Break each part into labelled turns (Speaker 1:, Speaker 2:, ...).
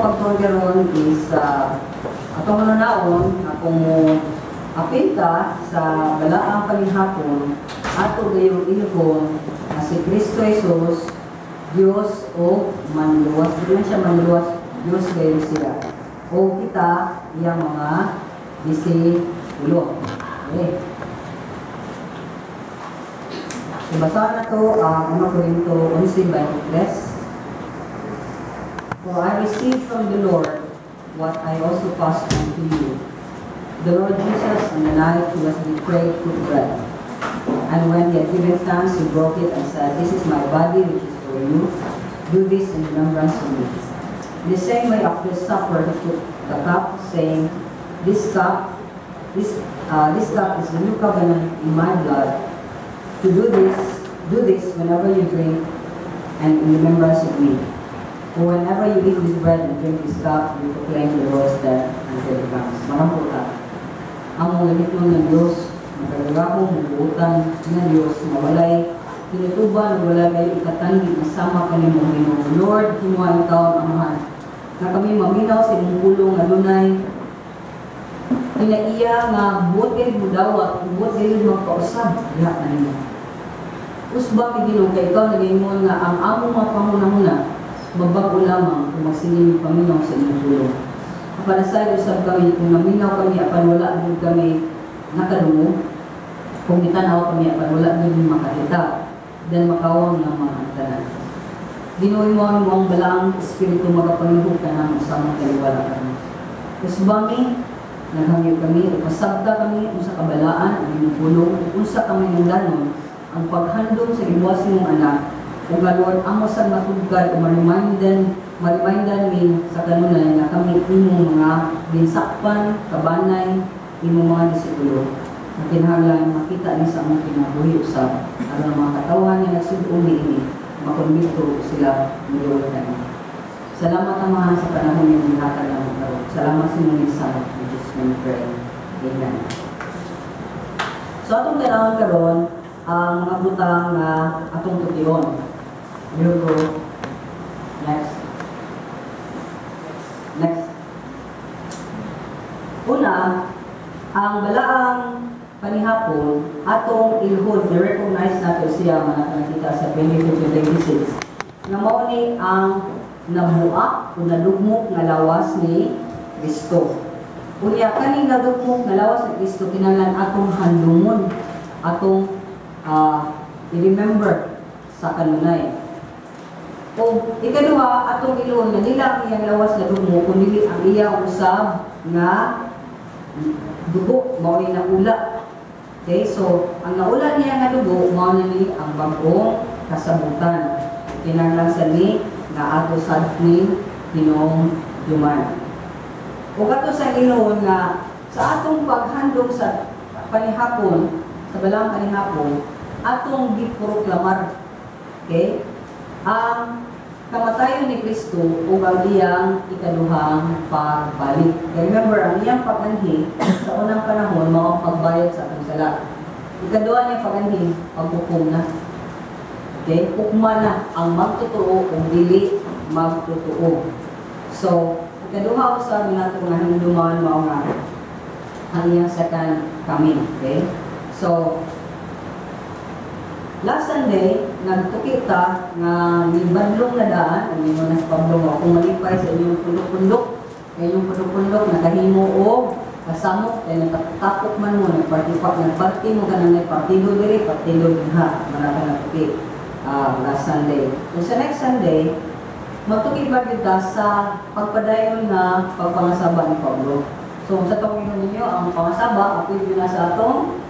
Speaker 1: Atong pagtuon karon is atong mananaon nga kung mo apil ta sa balaang panihapon, ato gayong ilhon nga si Kristo Jesus, Dios o manluwas. Di man siya manluwas, Dios gayon siya. O kita iyang mga disipulo. Okay. So, basahan na to ang 1 Corinto 11:23. "For I received from the Lord what I also passed on to you. The Lord Jesus, on the night he was betrayed, took bread. And when he had given thanks, he broke it and said, 'This is my body, which is for you. Do this in remembrance of me.' In the same way, after supper, he took the cup, saying, 'This cup is the new covenant in my blood. To do this whenever you drink and in remembrance of me. For whenever you eat this bread and drink this cup, you proclaim the Lord's death until he comes.'" Marampo ta. Ang mga lihitnon ng Diyos, makagagahom, mabuutan nga Diyos, nga walay tinutuban, wala kayo ikatandi na sama kanimo, Ginoo. Lord, himoa intawon, Amahan, na kami maminaw sa imong pulong nga dunay kinaiya nga buot gayud mudawat, buot gayud magpausab diha kanimo. Usba mi, Ginoo, kay ikaw nagaingon nga ang among mga panghunahuna mabag-o lamang kung magsiling paminaw sa inyong pulong. Apan asay usab kami kung naminaw kami apan wala gud kami nakadungog, kung mitanaw kami apan wala gud makakita, then makawang lamang ang tanan. Ginoo, mo ang imong balaang espiritu magapangihok kanamo sa among taliwala karon. Usba mi, naghangyo kami, upasabta kami unsa kabalaan ang imong pulong, unsa kami danon ang paghandom sa gibuhat imong anak, ug nga Lord, amo sa matugkad o ma-remindan mi sa kanunay nga kami imong mga ginsakpan, kabanay, imong mga disipulo. Nga kinahanglan makita ni sa among kinabuhi usab aron ang mga katawhan nga nagsud-ong niini makumbinto sila muduol kami. Salamat, Amahan, sa panahon niyong gihatag namo karon. Salamat sa imong mensahe. In Jesus' name we pray. Amen. So atong tanawon karon ang mga butang nga atong tukion. You go next. Next. Una, ang balaang panihapon, atong ilhod, i-recognize nato siya mga nakita sa 22 to 26, nga mao ni ang nabuak o nadugmok nga lawas ni Kristo. Unya, kaning nadugmok nga lawas ni Kristo, kinahanglan atong handumon, atong i-remember sa kanunay. O ikaduha, atong ilhon nga dili ang iyang lawas na dugmok, kundi ang iya usab nga dugo, mao ni naula. Okay, so ang naula niya nga dugo, mao na ni ang bag-ong kasabutan. Kinahanglan sa ni nga ato sad ni hinumduman. O kato sa ilhon nga sa atong paghandom sa panihapon, sa balaang panihapon, atong giproklamar, okay, ang kamatayon ni Kristo ug ang iyang ikaduhang pagbalik. Remember, ang iyang pag-anhi sa unang panahon mao ang pagbayad sa atong sala. Ikaduha niya pag-anhi, paghukom na. Okay? Hukma na ang magtotoo o dili magtotoo. So, ikaduha usab nato nga hinumduman mao nga ang iyang second coming. Okay? So, last Sunday, nagtuki ta nga nibadlong na daan, ang ingon na sa Pablo nga kung malipay sa inyong pundok-pundok, kay inyong pundok-pundok nakahimo og kasamok kay nagtapok man mo, nagpartipak, nagparti mo kanang nagpartido diri, partido dinha, manaka nagtuki last Sunday. So, sa next Sunday, magtuki pa gyud ta sa pagpadayon nga pagpangasaba ni Pablo. So, sa tawag ninyo, ang pangasaba, apil gyud na sa atong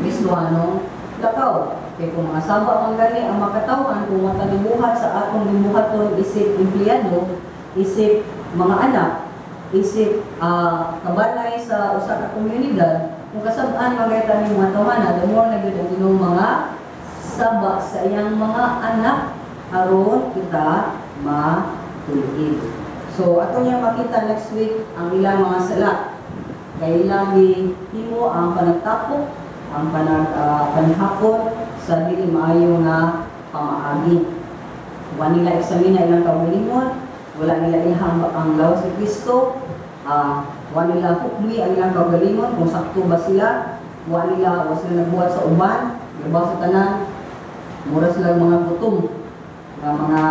Speaker 1: Kristohanong lakaw. Kay kung mga saba man gani ang makatawhan, kung matalibuhat sa atong gibuhaton isip empleyado, isip mga anak, isip kabalay sa usa ka komunidad, kung kasab-an man gani ni mga tawhana, the more na gyud ang Ginoo mga saba sa iyang mga anak aron kita matulid. So ato niya makita next week ang ilang mga sala. Kay ilang gihimo ang panagtapok, ang panihapon sa dili maayo nga pamaagi. Wa nila eksamina ilang kaugalingon, Wala nila ilham ang lawas ni Kristo, wala nila hukmi ang ilang kaugalingon kung sakto ba sila, wa sila nagbuhat sa uban, labaw sa tanan, mura sila mga gutom nga mga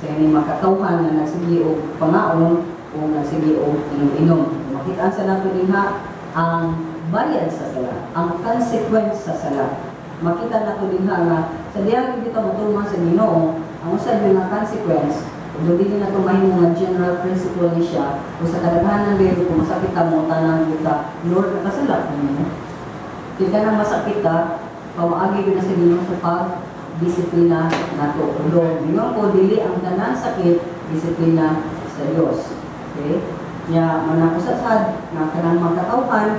Speaker 1: sa ini makatawhan nga nagsige og pangaon o nagsige og inom-inom. Makita sa nato dinha ang bayad sa sala, ang consequence sa sala. Makita nato dinha nga sa diyang dito motuman sa Ginoo, ang usa gyud nga consequence, ug dili na ito mahimo nga general principle ni siya, kung sa kadaghanan dili kung masakit ta mo tanan kita, "Lord, nakasala ko nimo." Kaya nang masakit ta, pamaagi gyud na sa Ginoo sa pag disiplina nato. Although, ingon ko, dili ang tanan sakit disiplina sa Dios. Okay? Nya manakusa sad nga kanang mga katawhan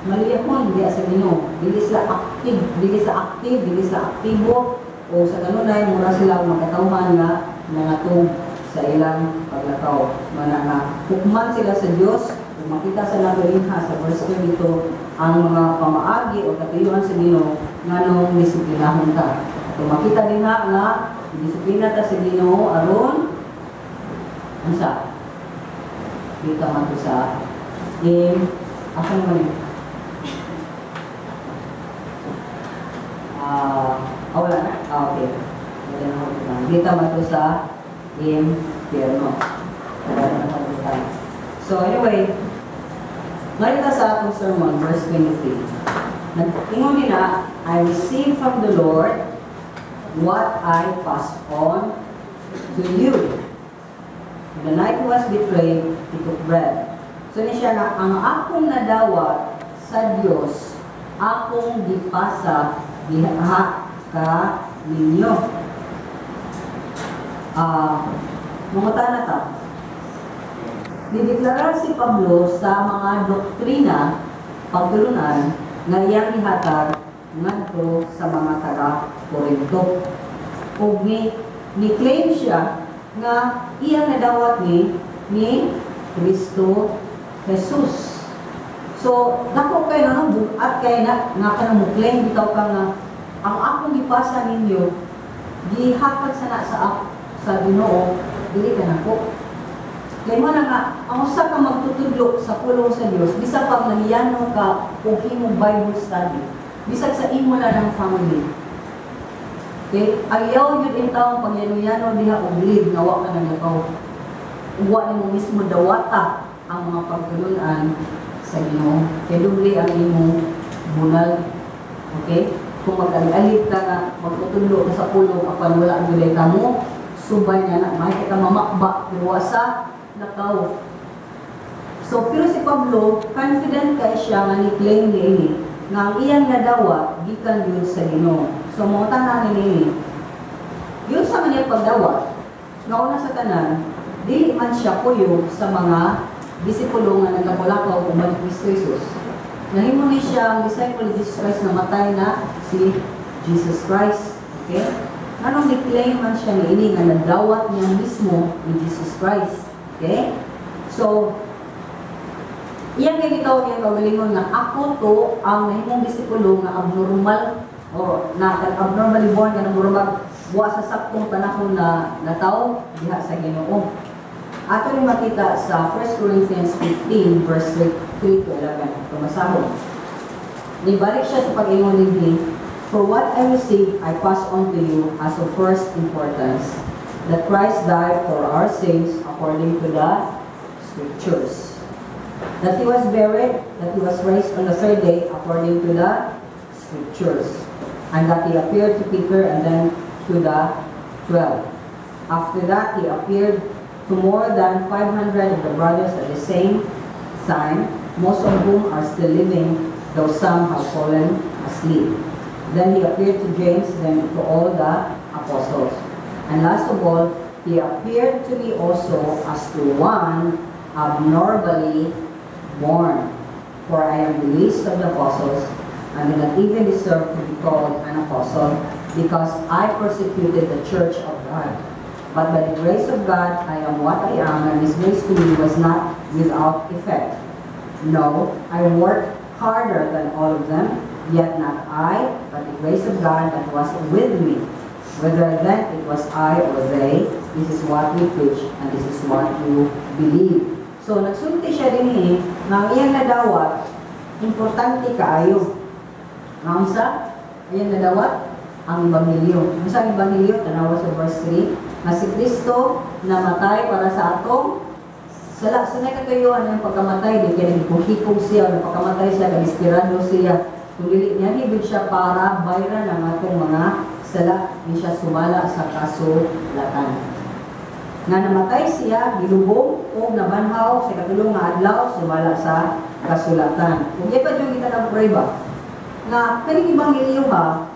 Speaker 1: maliyahon diya sa Ginoo. Dili sila active, dili sila active, dili sila aktibo o sa kanunay mura sila og makatawhan nga nangatog sa ilang paglakaw. Mana nga hukman sila sa Dios ug makita sa nato dinha sa verse 32 ang mga pamaagi o katuyuan sa Ginoo nganong disiplinahon ta. Kung makita dinha nga disiplina ta sa Ginoo aron unsa? Dito man to sa in asa naman yun? Wala na? Ah, okay. Wala na ako. Dito man to sa impyerno. Wala na ako. So anyway, ngayon ta sa atong sermon, verse 23. Nag-ingon din na, "I received from the Lord what I passed on to you. The night he was betrayed, he took bread." So ni siya nga, ang akong nadawat sa Dios, akong gipasa diha ka ninyo. Mangutana ta. Nideklarar si Pablo sa mga doktrina pagtulunan nga iyang gihatag ngadto sa mga taga Corinto. Ug ni claim siya nga iyang nadawat ni Kristo Jesus. So, dako kay na no, bugat kay na nga kanang mo claim bitaw ka nga ang akong gipasa ninyo gihatag sana sa Ginoo, dili ka nako. Kay mo na nga ang usa ka magtutudlo sa pulong sa Dios, bisag pag nangyano ka og himong Bible study, bisag sa imo na ng family. Okay? Ayaw yun in taong pagyano-yano diha og lead nga wa ka naglakaw. Ug wa nimo mismo dawata ang mga pagtulunan sa Ginoo. Kay dubli ang imong bunal. Okay? Kung mag-alig ka nga magtutudlo ka sa pulong apan wala gyud ka mo subay nga na may ka mamakba pero wa sa lakaw. So pero si Pablo, confident kay siya nga ni-claim niini nga ang iyang nadawat gikan yun sa Ginoo. So mo tanan niini. Yun sa man pagdawat, nga una sa tanan, dili man siya kuyog sa mga disipulo nga naglakolakaw uban ni Kristo Jesus. Nahimo ni siya ang disciple ni Jesus Christ na matay na si Jesus Christ. Okay? Anong ni-claim man siya niini nga nadawat niya mismo ni Jesus Christ? Okay? So, iyang kay gitawag iyang kaugalingon nga ako to ang nahimong disipulo nga abnormal o na abnormally born nga murag wa sa saktong panahon na nataw diha sa Ginoo. Ato rin makita sa 1 Corinthians 15 verse 3 to 11. Tumasahod. Nibalik siya sa pag-ingon dinhi, "For what I received, I pass on to you as of first importance, that Christ died for our sins according to the Scriptures, that He was buried, that He was raised on the third day according to the Scriptures, and that He appeared to Peter and then to the 12. After that, He appeared to more than 500 of the brothers at the same time, most of whom are still living, though some have fallen asleep. Then He appeared to James, then to all the apostles. And last of all, He appeared to me also as to one abnormally born. For I am the least of the apostles, and do not even deserve to be called an apostle, because I persecuted the church of God. But by the grace of God, I am what I am, and His grace to me was not without effect. No, I worked harder than all of them, yet not I, but the grace of God that was with me. Whether then it was I or they, this is what we preach and this is what you believe. So, nagsulti siya dinhi nga ang iyang nadawat, importante kaayo. Nga unsa? Iyang nadawat? Ang Ebanghelyo. Unsa ang Ebanghelyo? Tanawa sa verse 3, nga si Kristo namatay para sa atong sala. So, nakatuyuan ang pagkamatay, di kay naghikog siya, o pagkamatay siya, kadesperado siya. Kung dili niya, hibig siya para bayran ang atong mga sala, di siya sumala sa kasulatan. Nga namatay siya, gilubong, o nabanhaw sa ikatulong nga adlaw, sumala sa kasulatan. Kung pa jud kita ng prueba, nga kaning Ebanghelyo ha,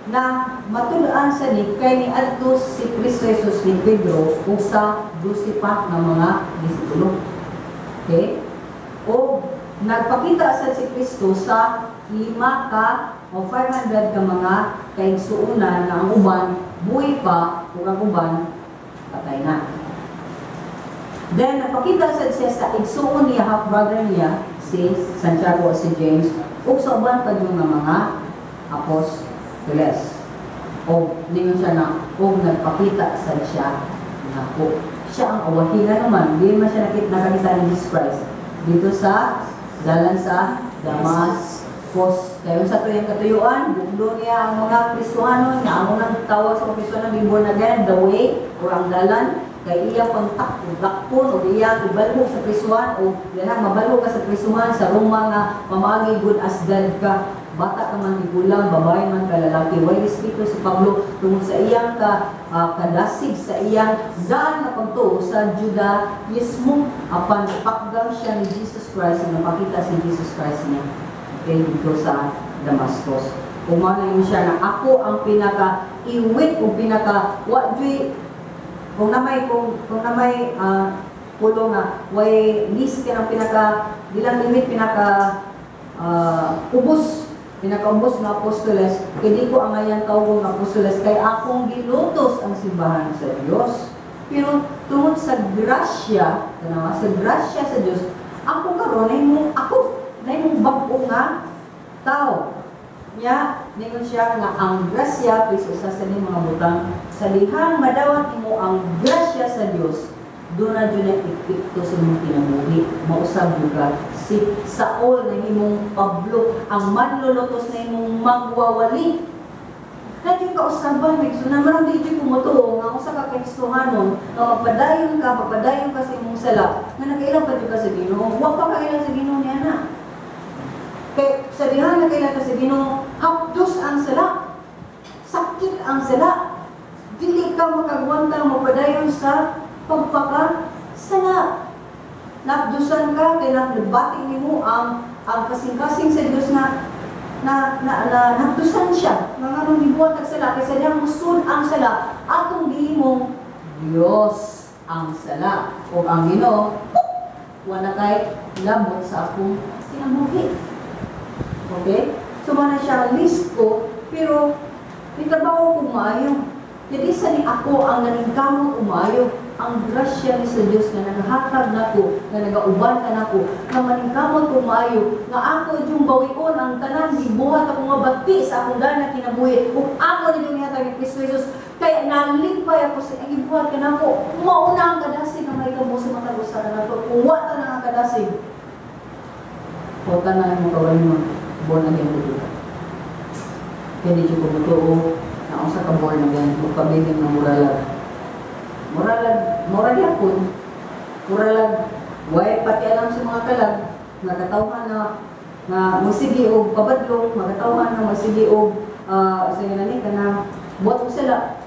Speaker 1: na matud-an sa ni kay ni adto si Kristo Jesus ni Pedro ug sa 12 pa nga mga disipulo. Okay? O nagpakita sa si Kristo sa lima ka o 500 ka mga kaigsuonan nga ang uban buhi pa ug ang uban patay na. Then nagpakita sad siya sa igsuon niya, half brother niya, si Santiago o si James, ug sa uban pa yung nga mga apostoles. O ningon siya na og nagpakita sad siya nako. Siya ang awahingan naman, di man siya nakakita ni Jesus Christ dito sa dalan sa Damascus. Kaya sa tuyang katuyuan, bukdo niya ang mga Kristohanon, nga ang unang tawag sa mga Kristohanon, being born again, the way, or ang dalan, kay iya pang dakpon o iya ibalhog sa Kristohan o yan mabalhog ka sa Kristohan sa Roma nga pamaagi good as dead ka, bata ka man, tigulang, babae man ka, lalaki. Way respeto si Pablo tungod sa iyang kadasig sa iyang daan na pagtuo sa Judaismo, apan pakgang siya ni Jesus Christ na napakita si Jesus Christ niya, okay, dito sa Damascus. Umana yun siya na ako ang pinaka iwit o pinaka wa juy kung namay pulo nga way list ka ng pinaka bilang limit, pinaka ubos, pinakaubos nga apostoles, kay di ko angayan tawgon nga apostoles kay akong gilutos ang simbahan sa Dios. Pero tungod sa grasya, tanawa, sa grasya sa Dios, ako karon ay mo ako na imong bag-o nga tao. Nya ningon siya nga ang grasya kay usa sa ning mga butang. Sa dihang madawat nimo ang grasya sa Dios, doon na dyan ang epekto sa imong kinabuhi. Mausab jud ka. Si Saul na imong Pablo, ang manlulutos na imong magwawali. Na jud ka usaban, may marang di jud kumutuo nga usa ka Kristohanon nga magpadayon ka sa imong sala, nga nakailang pa jud ka sa Ginoo. Wa pa kaila sa Ginoo niya na. Kay sa diha nakaila ka sa Ginoo, hapdos ang sala. Sakit ang sala. Dili ka makagwanta magpadayon sa pagpakasala. Napdusan ka kay nabati nimo ang kasing-kasing sa Dios na na na, na napdusan siya. Nga nganong gibuhat ang sala kay sa dihang musud ang sala, atong gihimong Dios ang sala. O ang Ginoo wala kay labot sa akong kinabuhi. Okay? So mana siya list ko, pero mitrabaho ko maayo. Jadi sa ni ako ang naningkamot umayo, ang grasya ni sa Dios nga nagahatag nako, nga nagauban ka nako, nga maningkamot ko maayo, nga ako yung bawion ang tanan gibuhat ako nga bati sa akong daan na kinabuhi, ug ako ni yung gihatag ni Kristo Jesus, kaya nalipay ako sa ang gibuhat ka nako, mauna ang kadasig nga mahitabo sa matag usa ka nato. Kung wa ta na ang kadasig, wa ta na mo kawayon born again ko. Kaya di ko mutuo na usa ka born again, magpabiling nga muralag. Muralag, mura gyapon. Muralag, way pati alam sa mga kalag, nga katawhan na nga magsige og pabadlong, mga katawhan na magsige og sa nga ni kanang buhat og sala.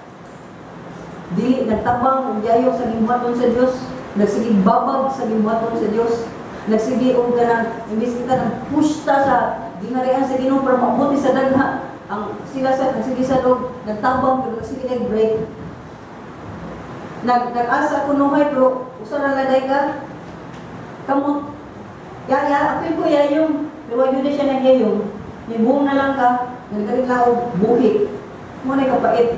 Speaker 1: Dili nagtabang og yayo sa gibuhaton sa Dios, nagsige babag sa gibuhaton sa Dios, nagsige og kanang imbis kita nag-push ta sa gingharian sa Ginoo para maabot sa dagha, ang sila sa nagsige sa loob, nagtabang pero nagsige nag-break. Nag-asa kunuhay pero usa ra nga day ka kamot. Yaya, apil ko yayong, pero wag yun na siya nagyayong. Nibuong na lang ka, nagkarit lang og buhi. Mo na kapait.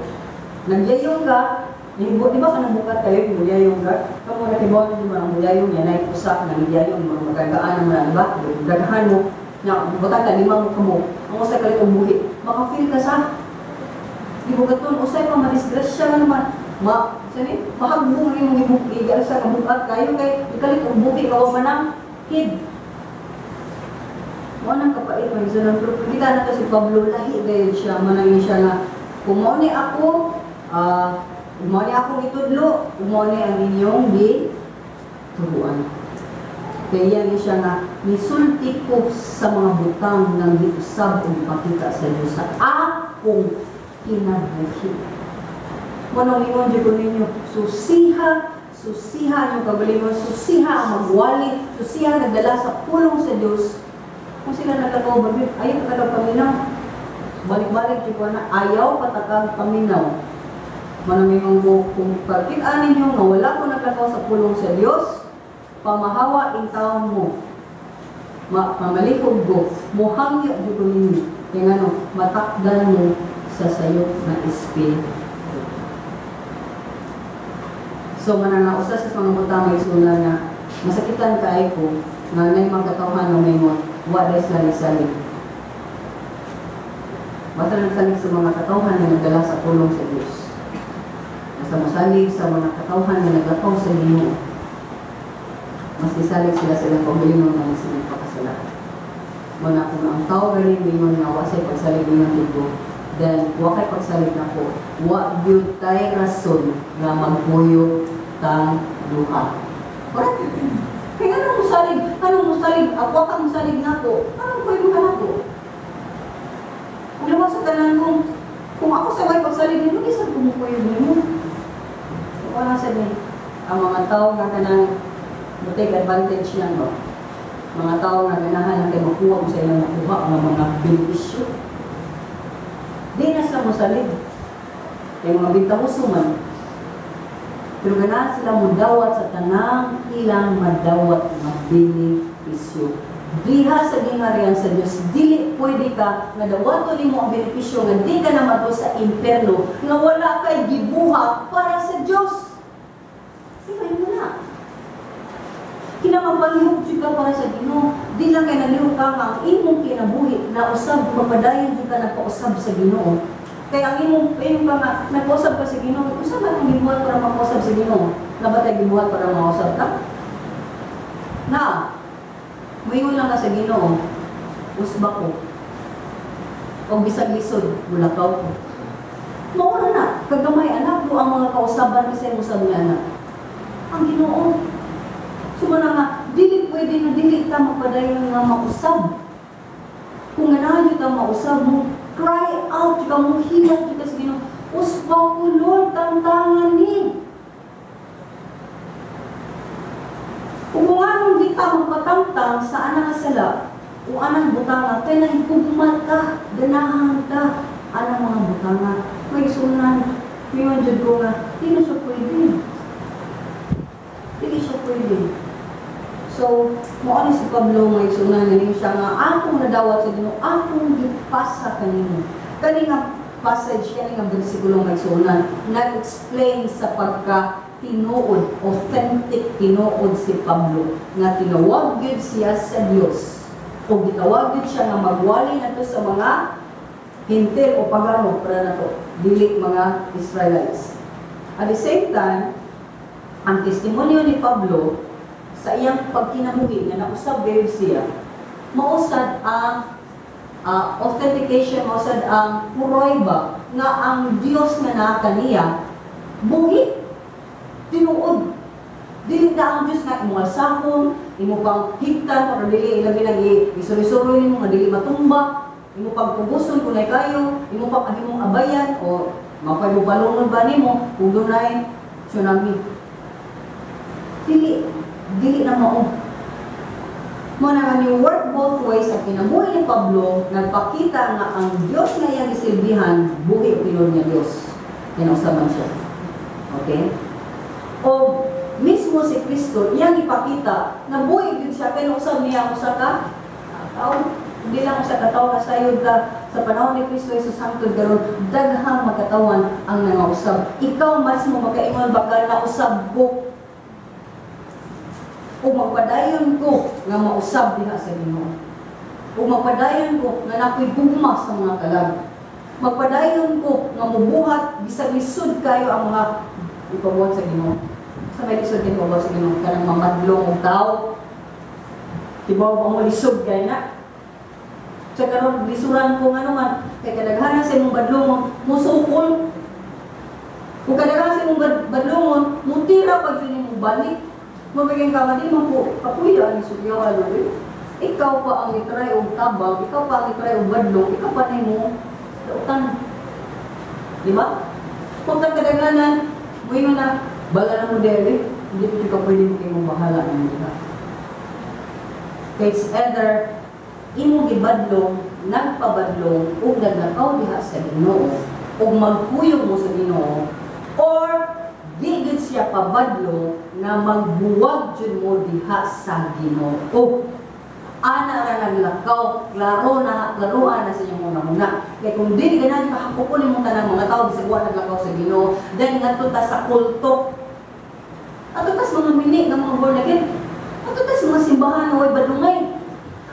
Speaker 1: Nagyayong ka, nibuo, di ba ka nang bukat kayo, muyayong ka? Kamo na tibuan mo ang muyayong, yan ay usak, nangyayong, mga magagaan mo na, di ba? Daghan mo, na bukat ka, lima mo kamo, ang usa kalit og buhi. Maka-feel ka sa, Gibugaton usay pa madisgrasya nga naman. Ma, sani, mahagbong rin mong ibuk sa kabukat kayo kay ikalit og buki ka wa man hid. Mo nang kapait, mga igsuonan, pero kita na to si Pablo, lahi gayud siya. Manangin siya na kung mao ni ako, mao ni akong itudlo, mao ni ang inyong gi turuan. Kaya ni siya nga nisulti ko sa mga butang nang giusab og ipakita sa Dios sa akong kinabuhi. Mo nang ingon jud ko ninyo, susiha, susiha ang kagalingon, susiha ang magwali, susiha ang nagdala sa pulong sa Dios. Kung sila naglakaw ba, ayaw patakag paminaw. Balik-balik jud ko na, ayaw patakag paminaw. Manang ko, kung pagkita ninyo nga wala ko naglakaw sa pulong sa Dios, pamahawa in taon mo. Mamalikog ko, muhangyo jud ko ninyo. Kaya ngano, matakdan mo sa sayop na espiritu. So, manang usa sa mga butang, may suna nga masakitan kay ko nga nay mga katawhan nga maingon, wa day sila nisalig. Wa sila nagsalig sa mga katawhan nga nagdala sa pulong sa Dios. Basta mosalig sa mga katawhan nga naglakaw sa Ginoo. Mas nisalig sila sa ilang kaugalingon nga silang pakasala. Muna kung ang tao gani mingon nga wa say pagsalig ningon dito, then wa kay pagsalig nako, wa gyud tay rason nga magpuyo tang duha. Correct? Kaya anong musalig? Anong musalig? Ako ka musalig nako. Anong puyo ka nako? Kung lawas sa tanan kung ako sa way pagsalig nimo, di sad ko mupuyo nimo. Wala sa ni ang mga tao nga kanang mo take advantage lang ba? Mga tao nga ganahan lang kay makuha kung sa ilang makuha ang mga benepisyo. Di na sila mosalig. Kay mga bintahoso man. Pero ganahan sila mudawat sa tanang ilang madawat nga benepisyo. Diha sa gingharian sa Dios, dili pwede ka nga dawaton nimo ang benepisyo nga di ka na madto sa imperno nga wala kay gibuhat para sa Dios. Di ba yun na? Kinamapalihok jud ka para sa Ginoo. Di lang kay nalihok ka nga ang imong kinabuhi na usab mapadayon jud ka nagpausab sa Ginoo. Kaya ang imong pa nga nagpausab ka sa Ginoo, usa man ang gibuhat para mapausab sa Ginoo? Nabatay gibuhat para mausab ka? Na muingon lang ka sa Ginoo, usba ko. O bisag lisod, mulakaw ko. Mauna na, kagamay anak ko ang mga kausaban kasi usab niya anak. Ang Ginoo. Sumana nga, dili pwede na dili ta magpadayon nga mausab. Kung ganahan ta mausab mo, cry out ka mo, hilak ka sa Ginoo. Usba ko, Lord, tantangan ni. Kung anong di ta magpatangtang sa anang sala o anang butanga, kay nahigugma ka, ganahan ka, anang mga butanga. May sunan, may manjud ko nga, di na siya pwede. Di siya pwede. So, mao ni si Pablo may sunan nga siya nga akong nadawat sa Ginoo, akong gipasa kanimo. Kani nga passage, kani nga bersikulo may sunan, nag-explain sa pagka tinuod, authentic tinuod si Pablo nga tinawag gyud siya sa Dios. O gitawag gyud siya nga magwali nato sa mga Hintil o pagano para nato, dili mga Israelites. At the same time, ang testimonyo ni Pablo sa iyang pagkinabuhi nga nausab gayud siya, mausad ang authentication, mausad ang pruweba nga ang Dios nga naa kaniya buhi, tinuod. Dili na ang Dios nga imong alsahon, imo pang higtan para dili labi nag isuri-suroy nimo nga dili matumba, imo pang kubuson kun ay kayo, imo pang ahimong abayan o mapay mo balunod ba nimo kung dunay tsunami. Dili dili na mao. Mo na nga ni work both ways ang kinabuhi ni Pablo, nagpakita nga ang Dios nga iyang gisilbihan buhi o tinuod nga Dios. Kinausaban siya. Okay? O mismo si Kristo iyang ipakita na buhi gyud siya kay nausab niya ang usa ka tawo. Hindi lang usa ka tawo nga sayod ka sa panahon ni Kristo Jesus hangtod karon daghang makatawan ang nangausab. Ikaw mas mo makaingon baka nausab ko o magpadayon ko nga mausab diha sa Ginoo. O magpadayon ko nga nakoy gugma sa mga kalag. Magpadayon ko nga mubuhat bisag lisod kayo ang mga ipabuhat sa Ginoo. Sa may lisod din ipabuhat sa Ginoo kanang mamadlong og tao. Tibaw ba mo lisod kay na? Sa karon lisuran ko ngano man kay kadaghanan sa imong badlongon musukol. Kung kadaghanan sa imong badlongon mutira pag yun imong balik. Mabigyan ka man di man po kapuya ni sugyaw alo. Ikaw pa ang itry og tabang, ikaw pa ang itry og badlong, ikaw pa nimo dautan. Di ba? Kung kadaghanan, muingon na bala na mo dere, hindi po ka pwede mo kayong bahala ng diha. Kay it's either imo gibadlong, nagpabadlong ug naglakaw diha sa Ginoo ug magkuyog mo sa Ginoo, or di gid siya pabadlong nga magbuwag jud mo diha sa Ginoo. Ana ra naglakaw, klaro na, klaruan na sa inyong una-una. Kaya kung dili ganahan kahakupon imong tanang mga tao bisag wa naglakaw sa Ginoo, then ngadto ta sa kulto. Adto ta sa mga mini nga mga born again. Adto ta sa mga simbahan nga way badlungay.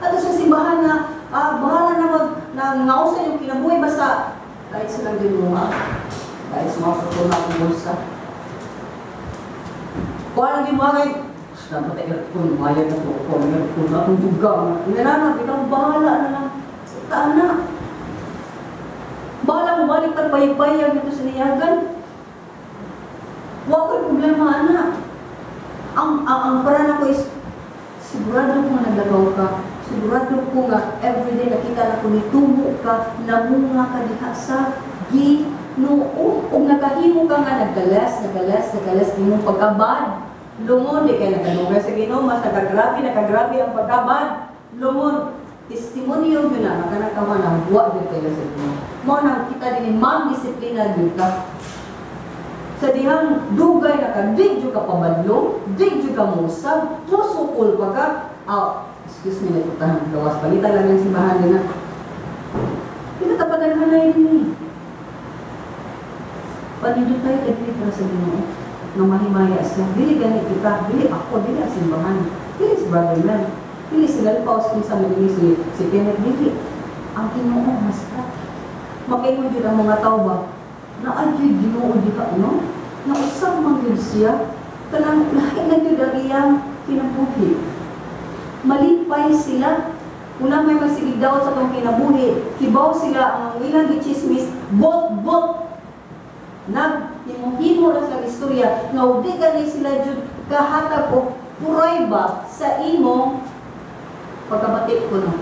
Speaker 1: Adto sa simbahan na bahala na mag nangausan yung kinabuhi basta kahit silang din mo kahit sa mga na akong bulsa. Kuha lang din mo kay dapat aircon, bayad na to, ko, aircon na akong duga. Nga na, bitaw bahala na lang. Taan na. Bahala mo balik tag payag-payag dito sa niyagan. Wa ko'y problema, ana. Ang para nako is, sigurado ko nga naglakaw ka. Sigurado ko nga everyday nakita na ko nitubo ka, namunga ka diha sa Ginoo. Ug nakahimo ka nga naggalas, naggalas, naggalas imong pagkabad. Lungon, di kay nagkadugay sa Ginoo, mas nakagrabe, nakagrabe ang pagkabad. Lungon, testimonyo yun na, nakanakawa na, buwa yun kayo sa Ginoo. Mao nang kita din, ma'am, disiplina yun ka. Sa dihang dugay na ka, di jud ka pabadlong, di jud ka musab, musukol pa ka. Oh, excuse me, nagputahan, gawas, palitan lang yung simbahan din na. Pinatapadalhanay din eh. Panindot tayo, dili para sa Ginoo. Nga mahimaya siya, dili gani kita, dili ako, dili ang simbahan, dili si Brother Mel, dili si Lalpaus, kinsa man dili si Kenneth, dili. Ang Ginoo mas ka. Makaingon jud ang mga tao ba, naa jud Ginoo di ka, no? Nausab man jud siya, kanang lahi na jud ang iyang kinabuhi. Malipay sila. Una may magsigig daw sa atong kinabuhi, kibaw sila ang ilang gichismis, bot-bot. Naghimuhimo na sa istorya nga di gani sila jud kahatag og prueba sa imong pagkabati ko no.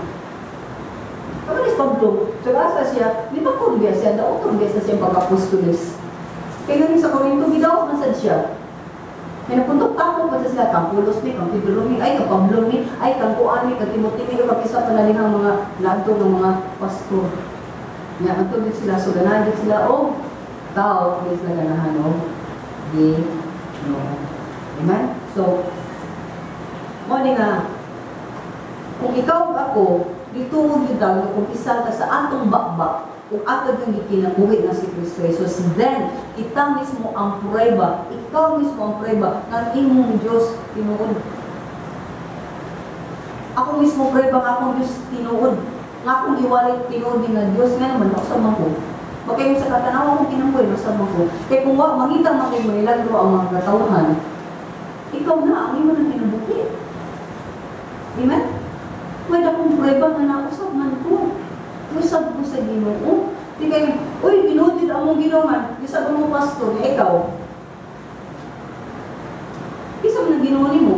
Speaker 1: Kamo ni Pablo, tsaka siya, di ba kung biya siya, daoton biya sa siyang pag-apostoles. Kaya nga sa Corinto, gidaot man sad siya. Kaya napuntok tako pa sila, kang Pulos ni, kang Pedro ni, ay kang Pablo ni, ay kang Kuan ni, kang Timothy ni, kang isa pa na ang mga lanto ng mga pastor. Nga, antod sila, so ganahan sila, oh, tao, hindi sila ganahan o Ginoo. Amen? So, mo ni nga, kung ikaw ako, dituo gyud daw kung isa ka sa atong bakbak, kung ato yung gikinabuhi na si Kristo Jesus, then, kita mismo ang prueba, ikaw mismo ang prueba ng imong Diyos tinuod. Ako mismo prueba nga akong Diyos tinuod. Nga akong iwalit tinuod din nga Diyos, nga naman, nausab man ko. Magkayo sa katanaw akong kinabuhi, nausab man ko. Kaya kung wa, mangita man kayo manilagro ang mga katawhan, ikaw na ang imo ng kinabuhi. Amen? May dakong prueba nga nausab man ko. Usab ko sa Ginoo. Di kayo, uy, Ginoo din among Ginoo man. Usab mo pastor, niya ikaw. Isa man ang Ginoo nimo.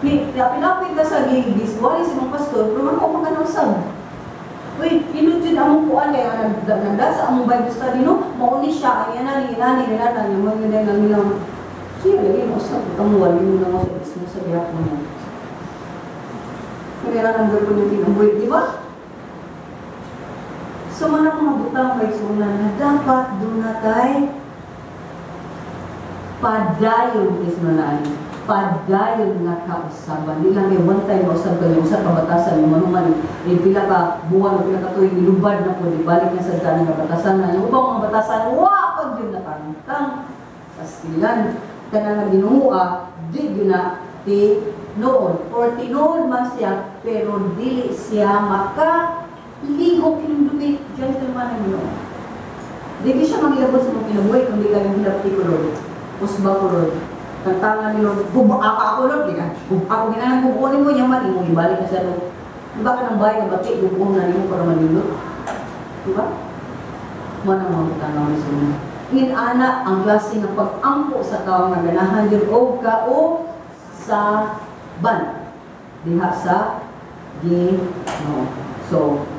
Speaker 1: Ni lapit-lapit ka sa giswali sa mong pastor, pero ano ko magkanausab? Uy, Ginoo din among kuan kaya nagda sa among Bible study no, mauni siya ang yana ni nani ni nana ni mo ni nang nilang. Siya lagi mo usab, kamo wali mo na mo sa mismo sa gihapon mo. Kaya nang gawin yung kinabuhi, di ba? So, manang mga butang may sunan na dapat doon na tayo padayon ismanaan, padayon nga kausaban. Di lang kay one time mausab ka yung sa kabatasan, yung manuman, yung pila ka buwan, yung pila ka tuig, nilubad na po, di balik na sa daan ng kabatasan na. Yung ubang mga batasan, wa pag yun nakangtang. Pastilan, kanang nga ginuha, di yun na tinuod. Or tinuod man siya, pero dili siya maka Lihok hinumdumi, gentleman ang Ginoo. Di siya mangilabot sa mga kinabuhi kundi kayong hilabti ko, Lord. Usba ko, Lord. Tantangan ni Lord, guba ka ako, Lord. Di ka, ako ginanang gubuonin mo, yaman, imong ibalik na sa Lord. Di ba ka ng bahay, nga bati, gubuon na nimo para manindot? Di ba? Mana mga butang ni Sunod. Inana ang klase ng pag-ampo sa tao nga ganahan yun og ka o sa ban diha sa Ginoo. So,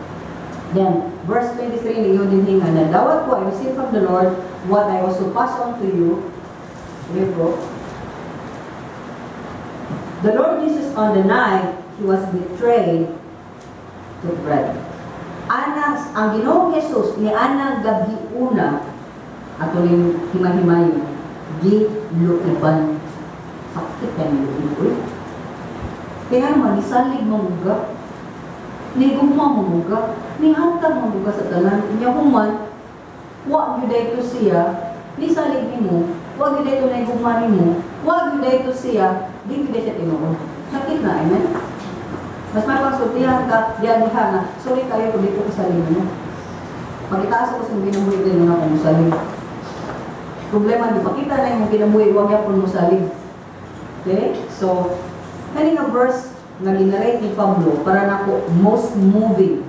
Speaker 1: then, verse 23 niyo din nga nadawat ko, I received from the Lord what I also pass on to you. Libro. The Lord Jesus, on the night He was betrayed, took bread. Anak, ang Ginoong Jesus ni anang gabi una, ato ning himay-himayon, giluiban. Sakit ka ni luib, uy. Kaya naman, nisalig mamuga, nigugma mamuga, nihatag mamuga sa tanan. Nya human, wa gyud dayto siya, nisalig nimo, wa gyud dayto naigugma nimo, wa gyud dayto siya, di gyud siya tinuod. Sakit na, amen? Mas may pagsultihan ka, diyan diha nga, sorry kayo kung di ko kasalig mo. Pagitaas ako sa kinabuhi din nga kung musalig. Problema, di pakita na yung kinabuhi, huwag yapon musalig. Okay? So, kani nga verse nga ginarate ni Pablo, para nako most moving.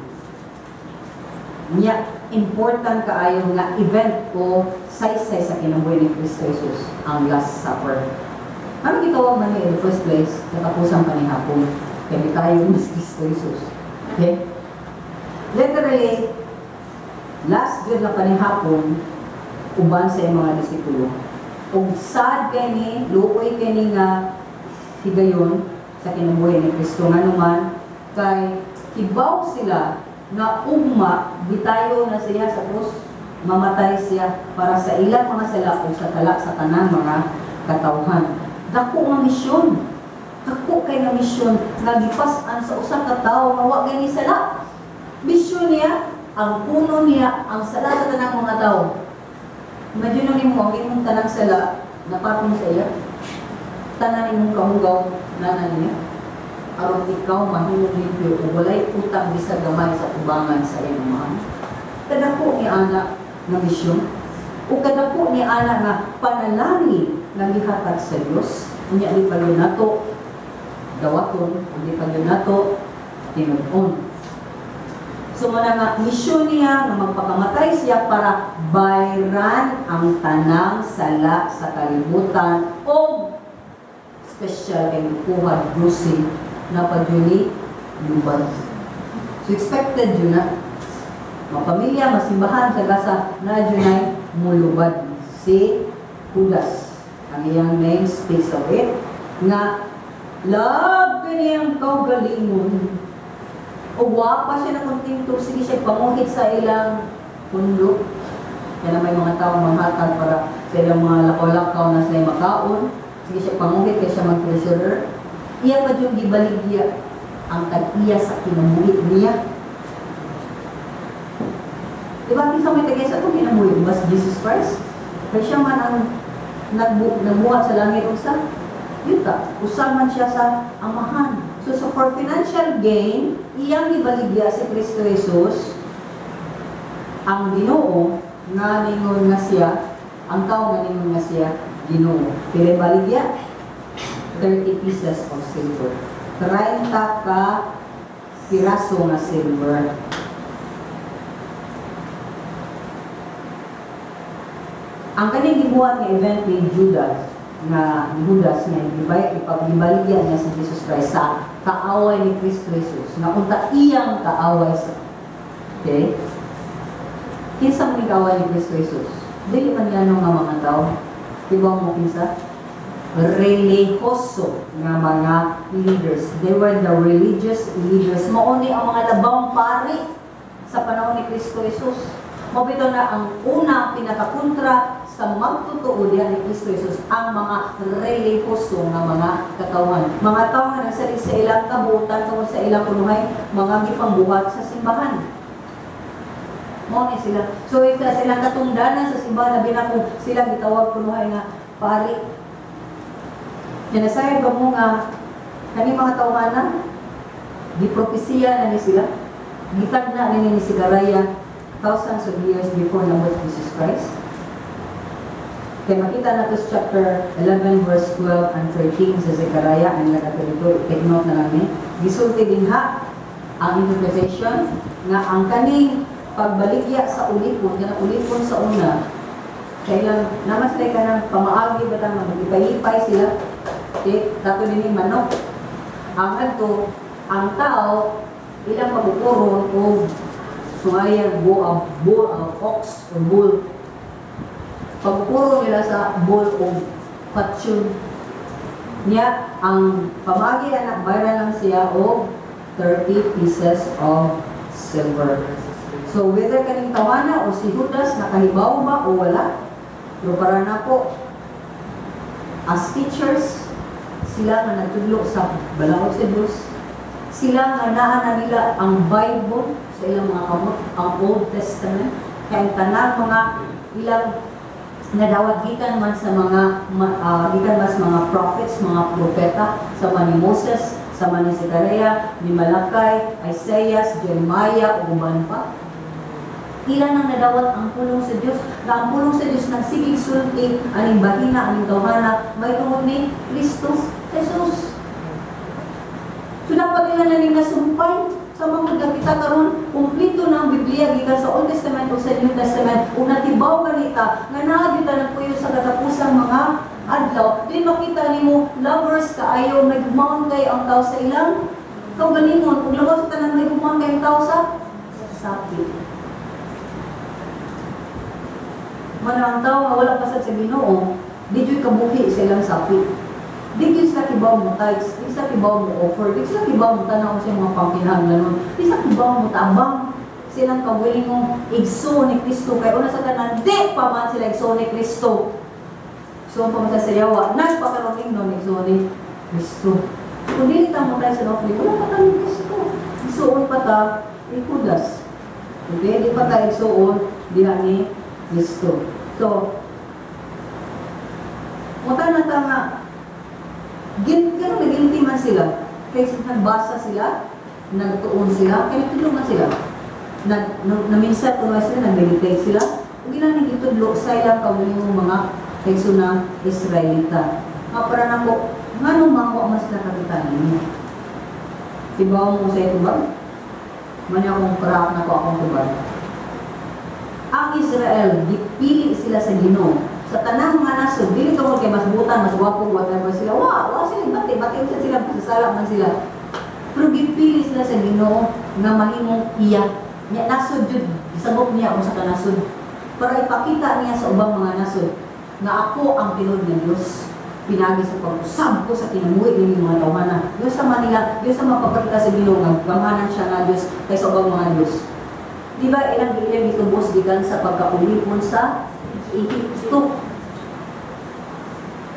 Speaker 1: Nya, important kaayo nga event o saysay sa kinabuhi ni Kristo Jesus, ang Last Supper. Ano gitawag man niya in the first place? Katapusan pa ni hapon. Kaya tayo mas Kristo Jesus. Okay? Literally, last yun na panihapon, uban sa iyang mga disipulo. Ug sad kay ni, luoy kay ni nga higayon sa kinabuhi ni Kristo nga naman, kay hibaw sila nga ugma, bitayo na siya sa krus, mamatay siya para sa ilang mga sala o sa tala sa tanang mga katawhan. Dako nga misyon. Dako kay nga misyon nga gipas-an sa usa ka tawo nga wa gani sala. Misyon niya, ang puno niya, ang sala sa tanang mga tawo. Imagine nimo ang imong tanang sala napatong sa iya. Tanan nimong kahugaw nana niya. Aron ikaw mahimong limpyo ug walay utang bisag gamay sa tubangan sa iyang amahan. Kadako ni ana nga misyon ug kadako ni ana nga panalangin nga gihatag sa Dios. Unya di pa yun nato dawaton, di pa yun nato tinud-on. So muna nga misyon niya nga magpakamatay siya para bayran ang tanang sala sa kalibutan o special kay kuha bruising na pagyuni lubad. So expected yun na mapamilya, masimbahan sa gasa na yun mulubad si Judas. Ang iyang name speaks of it nga love kaniyang kaugalingon. O wa pa siya na kontento, sige siya panguhit sa ilang pundo. Kaya na may mga tao manghatag para sa ilang mga lakaw-lakaw na sila makaon. Sige siya panguhit kaya siya mag-treasurer. Iya pa yung gibaligya ang tag-iya sa kinabuhi niya. Diba, kinsa may tag-iya sa itong kinabuhi? Mas Jesus Christ? Kaya siya man ang nagbuhat sa langit o sa yuta. Usa man siya sa amahan. So for financial gain, iyang gibaligya si Kristo Jesus ang Ginoo nga ningon nga siya, ang tao nga ningon nga siya Ginoo. Pila baligya? 30 pieces of silver. 30 ka piraso nga silver. Ang kaning gibuhat nga event ni Judas, nga Judas nga gibaligya niya si Jesus Christ sa kaaway ni Kristo Jesus, nga unta iyang kaaway sa. Okay? Kinsa man kaaway ni Kristo Jesus? Dili man yan nga mga tao. Tibaw mo kinsa? Relihoso nga mga leaders. They were the religious leaders. Mao ni ang mga labawng pari sa panahon ni Kristo Jesus. Mao bitaw na ang una pinakakontra sa magtotoo diha ni Kristo Jesus ang mga relihoso nga mga katawhan. Mga tawo nga nagsalig sa ilang kabuotan tungod sa ilang kunuhay, mga gipangbuhat sa simbahan. Mao ni sila. So ita silang katungdanan sa simbahan labi na kung sila gitawag kunuhay nga pari. Kinasayod ba mo nga kani mga tawhana gipropesiya na ni sila? Gitagna ni Zechariah thousands of years before naabot Jesus Christ. Kaya makita nato sa chapter 11 verse 12 and 13 sa Zechariah, ang nagato dito, take note na lang ni. Gisulti dinha ang interpretation nga ang kaning pagbaligya sa ulipon, kanang ulipon sa una, kailan naman sila kanang pamaagi ba tama, magipay-ipay sila, okay, tato din manok. Ang adto, ang tao, ilang pag-ukuron o sungayan bull, bull, ox or bull. Pagkukuro nila sa bull o patsyon niya, ang pamagi anak, bayra lang siya og 30 pieces of silver. So whether kaning tawana o si Judas nakahibaw ba o wala, pero para nako as teachers, sila nga nagtudlo sa balaod sa Dios, sila nga naa na nila ang Bible sa ilang mga kamot, ang Old Testament, kaya ang tanang mga ilang nadawat gikan man sa mga gikan man sa mga prophets, mga propeta, sa mga ni Moses, sa mga ni Zechariah, ni Malakay, Isaiah, Jeremiah, ug uban pa. Ila nang nadawat ang pulong sa Dios, nga ang pulong sa Dios nagsigig sulti aning bahina, aning tawhana may tungod ni Kristo Jesus. So dapat nila na ning nasumpay sa mga nga kita karon kumpleto na ang Biblia gikan sa Old Testament o sa New Testament, ug natibaw kanita nga naa gyud ta nagpuyo sa katapusang mga adlaw. Din makita nimo lovers kaayo, may gugmaon kay ang tao sa ilang kaugalingon, ug labaw sa tanan, may gugmaon kay ang tao sa sapi. Man ang tao nga wala pasad sa Ginoo, di jud kabuhi sa ilang sapi. Di gyud sila kibaw mo tithes, di sila kibaw mo offer, di sila kibaw mo tanaw sa mga pangkinahanglanon, di sila kibaw mo tabang silang kawilingong igsoon ni Kristo. Kay una sa tanan, di pa man sila igsoon ni Kristo. So, ang paman sa yawa, nagpakaroon no igsoon ni Kristo. Kung dili ta mo tayo sa offering, wala pa ta ni Kristo. Igsoon pa ta ni Judas. Okay, di pa ta igsoon diha ni Kristo. So, muta na ta nga, ganun nagilty man sila. Kaya nagbasa sila, nagtuon sila, kaya nagtudlo man sila. Naminsa tuloy sila, nag-meditate sila. Ug ilang nagitudlo sa ilang kaugalingong mga kaigsoon Israelita. Nga para nako, ngano man wa man sila kakita ninyo? Tibaw mo sa tubag? Man akong parak nako akong tubag. Ang Israel, gipili sila sa Ginoo. Sa tanang mga nasod, dili tungod kay mas butan, mas gwapo, whatever sila. Wa sila bati, bati sila, sasala man sila. Pero gipili sila sa Ginoo nga mahimong iya. Nya nasod jud, gisabot niya usa ka nasod para ipakita niya sa ubang mga nasod nga ako ang tinuod nga Dios. Pinagi sa pag-usab ko sa kinabuhi ninyong mga tawhana. Dios sa Manila, Dios sa mapapakita sa Ginoo nga gamhanan siya nga Dios kaysa ubang mga Dios. Di ba ilang ilang gitubos gikan sa pagkaulipon sa Ehipto?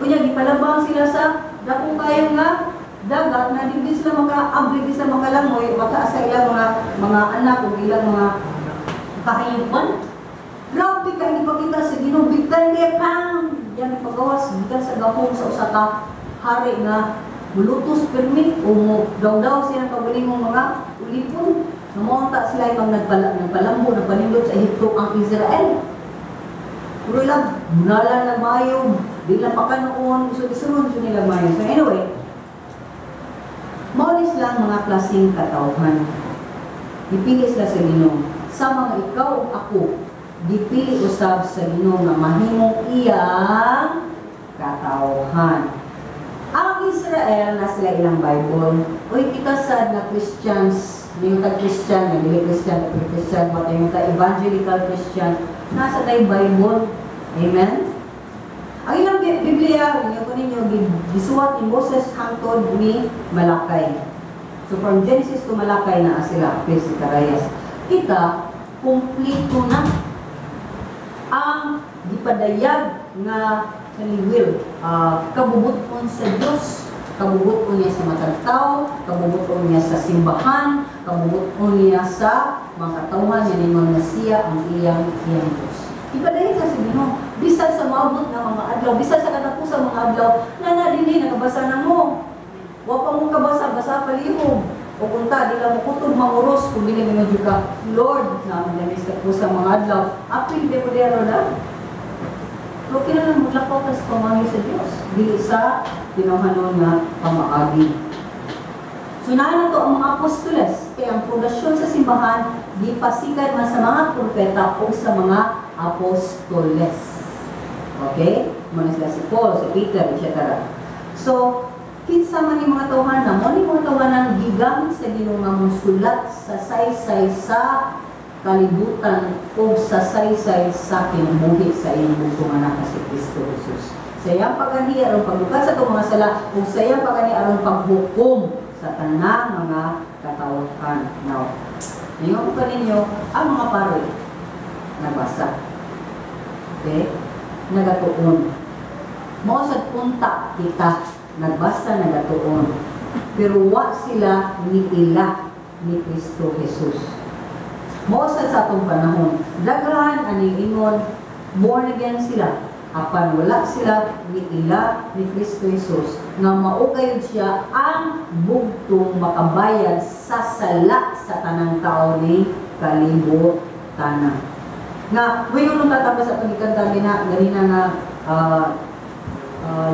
Speaker 1: Kunya gipalabang sila sa dakong kayo nga dagat na di sila makaabli, di sila makalangoy, maka sa ilang mga anak o ilang mga kahayupan. Grabe ka ipakita sa Ginoo, bigtan kay pam. Yan pagawas gikan sa gahom sa usa ka hari nga mulutos permi o mo daw-daw sila kaugalingong mga ulipon. Namonta sila ay nagpalambo, nagpanindot sa Ehipto ang Israel. Pero lang, munalan lang mayo, di lang pakanoon, so isunod yun nila mayo. So anyway, maulis lang mga klaseng katauhan. Dipili sila sa Ginoo. Sa mga ikaw o ako, dipili usab sa Ginoo nga mahimong iyang katauhan. Ang Israel na sila ilang Bible. Uy, kita sad na Christians, yung ta Christian, nga dili Christian, dili Christian, but yung ta evangelical Christian, nasa tay Bible. Amen? Ang ilang Biblia, inyo ko ninyo, gisuwat ni Moses hangtod ni Malakay. So from Genesis to Malakay na sila, please, Zacharias. Kita, kumplito na ang gipadayag nga will, kabubuton sa Diyos, kabubuton niya sa matag tao, kabubuton niya sa simbahan, kabubuton niya sa mga katawhan niya ningon nga siya ang iyang iyang Diyos. Ipadayag ka sa Ginoo, bisan sa maabot nga mga adlaw, bisan sa katapusan mga adlaw, na na dinhi nakabasa na mo. Wa pa mo kabasa, basa palihog. O kung ta, di ka mo kutob manguros kung dili mo jud ka, "Lord, na namis ka po sa mga adlaw." Apil di mo diya, Lord, ah. Pero kinahanglan moglakaw ka sa pamangyo sa Dios, dili sa tinawhanon nga pamaagi. So naa na to ang mga apostoles, kay ang pundasyon sa simbahan gipasikan man sa mga propeta o sa mga apostoles. Okay? Muna sila si Paul, si Peter, etc. So, kinsa man ni mga tawhana, mo ni mga tawhana gigamit sa Ginoo nga mosulat sa saysay sa kalibutan o sa saysay sa kinabuhi sa iyong bugtong anak na si Kristo Jesus. Sa iyang pag-anhi aron paglukat sa atong mga sala ug sa iyang pag-anhi aron paghukom sa tanang mga katawhan. Now, ingon ko kaninyo, ang mga pari nagbasa. Okay? Nagatuon. Mao sad unta kita nagbasa, nagatuon. Pero wa sila ni ila ni Kristo Jesus. Mao sad sa atong panahon, daghan ani ingon born again sila, apan wala sila ni ila ni Kristo Jesus nga mao gayud siya ang bugtong makabayad sa sala sa tanang tao ni kalibutan. Nga wayon nung tatapos sa atong gikanta gina ganina nga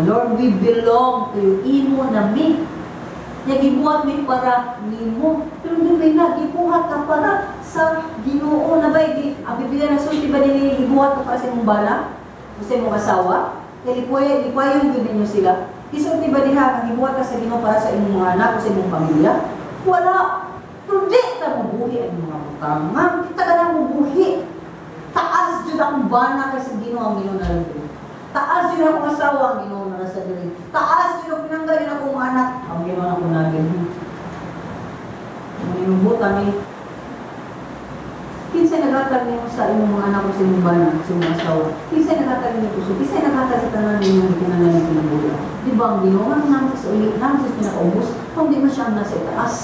Speaker 1: "Lord, we belong to you," imo na mi. Nya gibuhat mi para nimo. Pero di ba na gibuhat ka para sa Ginoo na ba? Di, ang Biblia nagsulti ba nini, gibuhat ka para sa imong bana? O sa imong asawa? Kay likway, likwayon gyud ninyo sila. Isulti ba diha nga gibuhat ka sa Ginoo para sa imong mga anak o sa imong pamilya? Wala. Pero di ta mobuhi ang mga butang. Nga, kita ka na mobuhi. Taas jud akong bana kay sa Ginoo, ang Ginoo na lang diri. Taas jud akong asawa, ang Ginoo na lang sa diri. Taas jud akong pinangga jud akong mga anak, ang Ginoo na kunagin. Ang imong buta ni kinsa naghatag nimo sa imong mga anak o sa imong bana, sa imong asawa? Kinsa naghatag nimo kusog? Kinsa naghatag sa tanan ninyong gikinahanglan ng kinabuhi? Di ba ang Ginoo nga namo sa uli, namo sa pinakaubos, kung di man siya ang nasa itaas?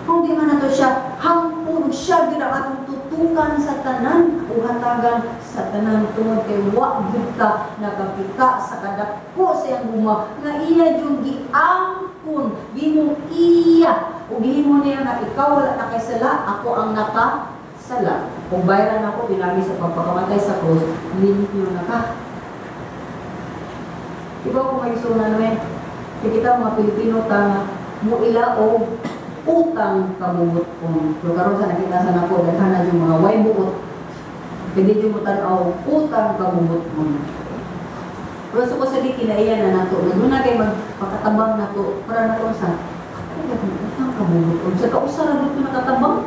Speaker 1: Kung di man nato siya hangpon, siya gyud ang atong tutukan sa tanan o hatagan sa tanan tungod kay wa gyud ka nakakita sa kadako sa iyang gugma nga iya jud giangkon, gimong iya ug gihimo niya nga ikaw wala na kay sala, ako ang nakasala. Kung bayaran ako pinagi sa pagpakamatay sa krus, limpyo na ka. Iba ko may isuna naman, kita mga Pilipino ta mo ila og utang kabubuton. Pero karon sa nakita sa nako, daghan na yung mga way buot. Pwede yung mo tan-aw utang kabubuton. Pero sa ko sa di kinaiya na nato, naguna kay magpakatabang nato para nato sa utang kabubuton. Sa kausa ra dito nakatabang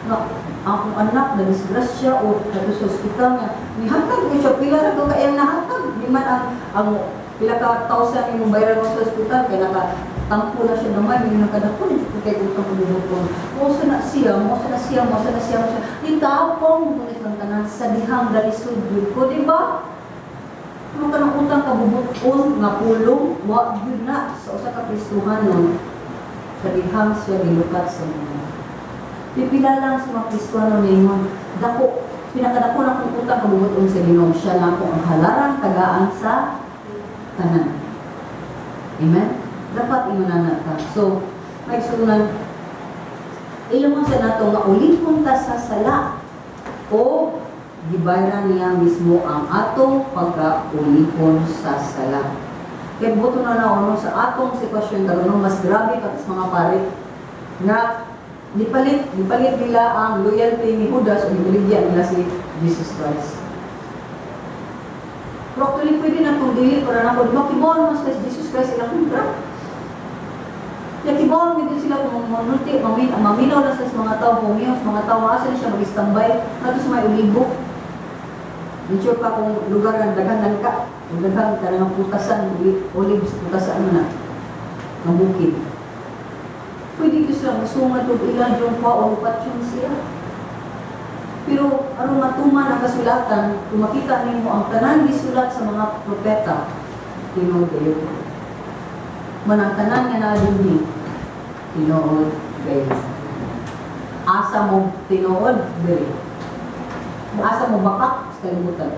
Speaker 1: nga akong anak na disgrasya o nato sa ospital nga nihatag ko siya, pila ra ko kayang nahatag, di man ang pila ka thousand imong bayaran mo sa ospital kay naka tampo na siya gamay, may nakadako na siya kay utang kabubuton. Mo sa na siya, mo sa na siya, mo sa na siya, mo sa itapong ngunit ang tanan sa dihang galisod gyud ko, di ba? Ano ka ng utang kabubuton nga pulong, wa gyud na sa usa ka Kristohanon sa dihang siya gilukat sa mundo. Pipila lang sa mga Kristiyano ningon, dako, pinakadako na kong utang kabubuton sa Ginoo, siya na akong ang halarang tagaan sa tanan. Amen? Dapat ingon ka. So, may sunan, ilong sa nato nga ulipon ta sa sala o gibayran niya mismo ang atong pagkaulipon sa sala. Kaya buto na na sa atong sitwasyon karon, mas grabe pa sa mga pare nga nipalit nila ang loyalty ni Judas o gibaligya nila si Jesus Christ. Pero actually, pwede na itong dili para na ako. Di ba, kibaw naman sila si Jesus Christ ilang kontra? Kaya kibaw naman sila kung manulti, maminaw na sila sa mga tao, pumiyaw sa mga tao, asa na siya mag-standby, nato sa may ulibo. Medyo pa kung lugar ng daghan ng ka, kung daghan ka ng putasan, olives, putasan mo na, ng bukid. Pwede ko sila musungan kung ilan yung pa o patyon siya. Pero aron matuman ang kasulatan, kung makita nimo ang tanan gisulat sa mga propeta, tinuod kayo. Man ang tanan nga naa dinhi, tinuod kayo. Asa mo tinuod diri. Asa mo bakak sa kalibutan.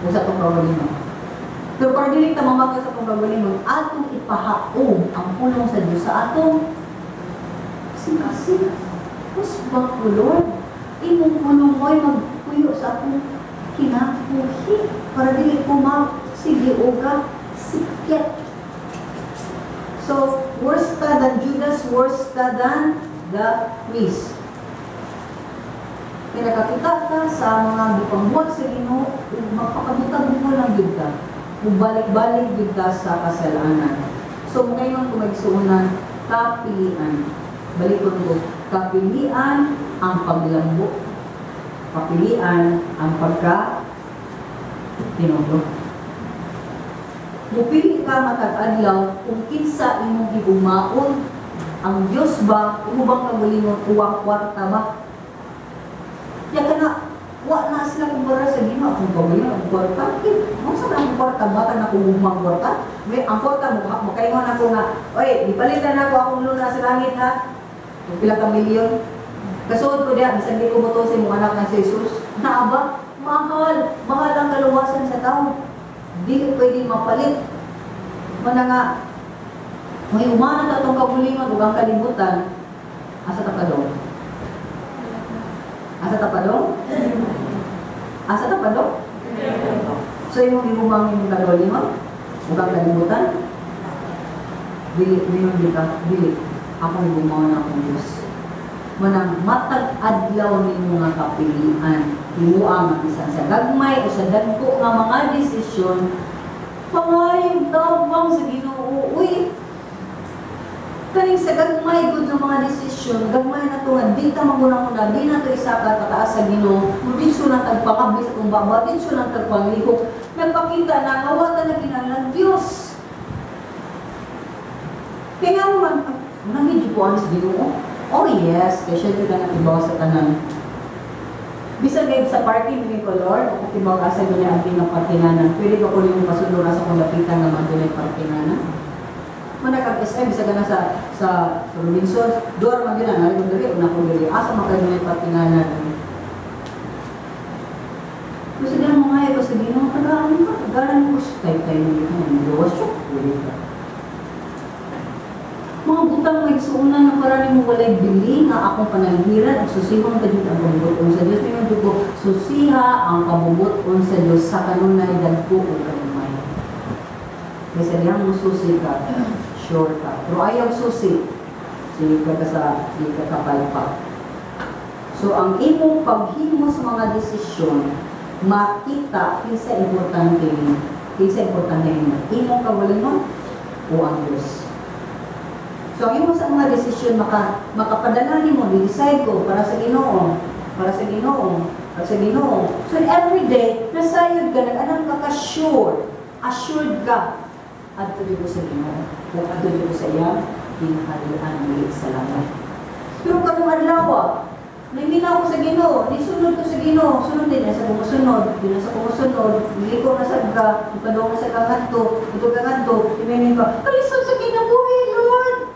Speaker 1: O sa atong kaugalingon. Pero para dili ta mamakak sa atong kaugalingon, atong ipahaom ang pulong sa Dios sa atong Kasing-kasing. Usba ko, Lord. Imong pulong mo'y magpuyo sa akong kinabuhi para dili ko sige oga sikyat. So, worse ta than Judas, worse ta than the priest. Kaya nakakita ka sa mga gipangbuhat sa Ginoo, ug magpakabutag mo lang gyud ka. Ug balik-balik gyud ka sa kasalanan. So, ngayon kung magsuunan, kapilian. Balikon ko, kapilian ang paglambo. Kapilian ang pagka tinudlo. Mupili ka matag adlaw kung kinsa imong higugmaon. Ang Dios ba, imo bang kagalingon o ang kwarta ba? Ya kana wa na sila kumpara sa Ginoo akong kagalingon ang kwarta. Mo sa ang kwarta ba kana kung gugma ang kwarta? May ang kwarta mo makaingon ako nga, "Oy, gipalitan nako akong luna sa langit ha." Kung pila ka milyon. Kasuod ko diha, bisan di ko motuo sa imong anak nga si Jesus. Naa ba? Mahal, mahal ang kaluwasan sa tao. Dili pwedeng mapalit. Mana nga, may humana ta atong kagulingon ug ang kalibutan, asa ta padong? Asa ta padong? Asa ta padong? So imong gihumang imong kagalingon ug ang kalibutan? Dili, mingon di ka, dili. Ako higugmaon na akong Diyos. Manang matag adlaw nimo nga kapilian, himua nga bisan sa gagmay o sa dagko nga mga desisyon, pangayog tabang sa Ginoo. Uy, kaning sa gagmay gud nga mga desisyon, gagmay na to nga di ta magunang-una, di na to isaka pataas sa Ginoo, mo dinso na tagpakabli sa atong baba, dinso na tagpanglihok, nagpakita na nga wa ta na kinahanglan Dios. Kaya nga mo man, nangidyo ko sa Ginoo. Oh yes, kay siya jud ang natibaw sa tanan. Bisan gayud sa parking ni ko, "Lord, ako tibaw asa dunay abli nga parkinganan. Pwede ba ko nimo pasudlo sa akong lapitan nga madunay parkinganan?" Mana kag SM, bisag na sa Robinson, door man gyud na nari diri una ko diri asa man kay dunay parkinganan. Kasi di mo nga ko sa Ginoo, tagaan ka, tagaan ko tay tay mo dito, gawas siya, pwede ka. Mga butang may suunan na para nimo walay bili nga akong panalhiran at susihon ka jud ang kabubut-on sa Dios. Mingon jud ko, susiha ang kabubut-on sa Dios sa kanunay dagko o kanumay. Kaysa diyang mo susi ka, sure ka. Pero ayaw susi, sige ka ka sa, sige ka kapalpak. So ang imong paghimo sa mga desisyon, makita kinsa importante nimo. Kinsa importante nimo? Imong kaugalingon o ang Dios? So ang imo sa mga desisyon makapadala nimo, di-decide ko para sa Ginoo, para sa Ginoo, para sa Ginoo. So every day nasayod ka, nag-anang ka ka-sure, assured ka adto jud ko sa Ginoo. Ug adto jud ko sa iyang gingharian dili sa langit. Pero karong adlaw, naminaw ko sa Ginoo, nisunod ko sa Ginoo, sunod din na sa kumusunod, di na sa kumusunod, niliko na sa ka, ipadong na sa kangadto, ito kangadto, imenin pa, kalisod sa kinabuhi, Lord!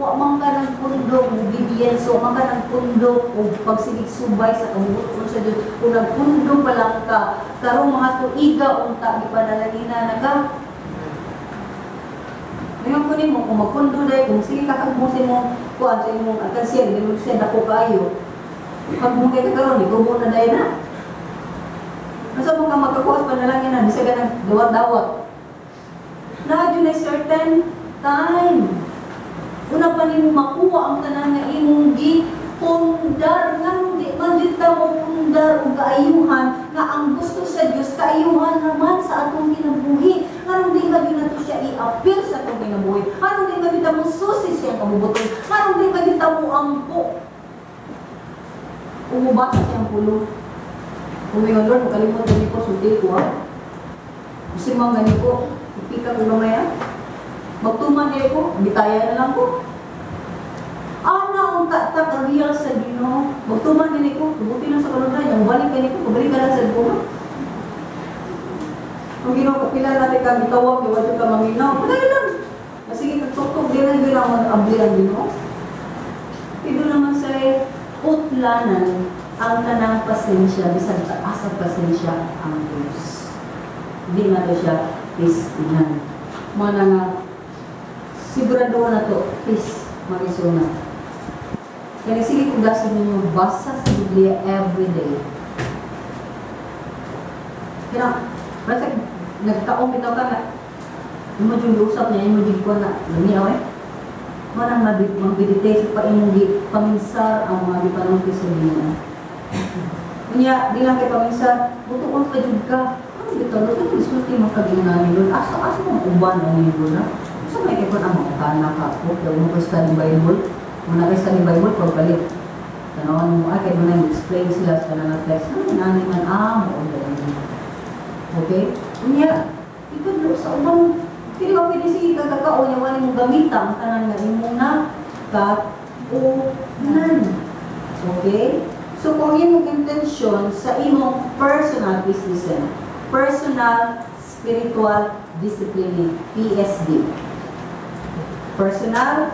Speaker 1: Wa man ka nagpundok, obedience, wa man ka nagpundok, o pagsigig subay sa kabubuton sa Diyos, kung nagpundok pa lang ka, karong mga tuiga, unta, gipanalangina na ka. Ngayon ko nimo, kung magpundo dahil, kung sige kakagmo sa imong, kuan sa imong alkansiya, hindi mo siya dako kaayo. Pagmungkay ka karon, igubo na dahil na. Asa mo ka magkakuha sa panalangin na, bisa ka nang dawat-dawat. Na na certain time. Una pa nimo makuha ang tanan nga imong gipundar, nga di man jud ta mo pundar og kaayuhan nga ang gusto sa Dios kaayuhan naman sa atong kinabuhi. Nganong di man jud nato siya i-appeal sa atong kinabuhi? Nganong di man jud ta mo susi siyang kabubuton? Nganong di man jud ta mo ampo? Umubasa siyang pulong. Kumingon, "Lord, makalimot gani ko, sulti ko ha. Gusto mo gani ko, ipika ko gamay ha. Magtuman niya ko, bitaya na lang ko." Ana, ang ta real sa Ginoo. Magtuman gani ko, tubuti lang sa kalunay, ang balik gani ko, pabalik ka lang sa Ginoo. Ang Ginoo, kapila natin ka, bitawag, di ka maminaw. Padayon lang. Sige, kagtuktok, di na yun ang abli ang Ginoo. Ito naman sa utlanan, ang tanang pasensya, bisan taas ang pasensya ang Diyos. Hindi na to siya testingan. Mana nga, sigurado na to, peace, magisuna. Kaya sige kung dasig ninyo, basa sa Biblia every day. Kaya, basta nagkaong bitaw ka nga, imo jud usap niya, imo jud ko na, lamiaw eh. Mo nang mag-meditate pa imong gi paminsar ang mga gipanulti sa Ginoo. Unya, di lang kay paminsar, mutuon pa jud ka. Ano bitaw, Lord, ano gisulti mo kag ni Lord? Asa mo uban ang ni Lord na? Asa may kay kon ang mga ka ko, kay mo ko study Bible. Mo na kay study Bible pagpalit. Tanawan mo ay kay mo na explain sila sa kanang text. Ano nani man ah mo dali. Okay? Unya, ikadlo sa uban. Kini ba pwede sige kagkakaon niya wala mo gamita ang tanan nga imong na katunan. Okay? So kung imong intensyon sa imong personal business, personal spiritual discipline, PSD. Personal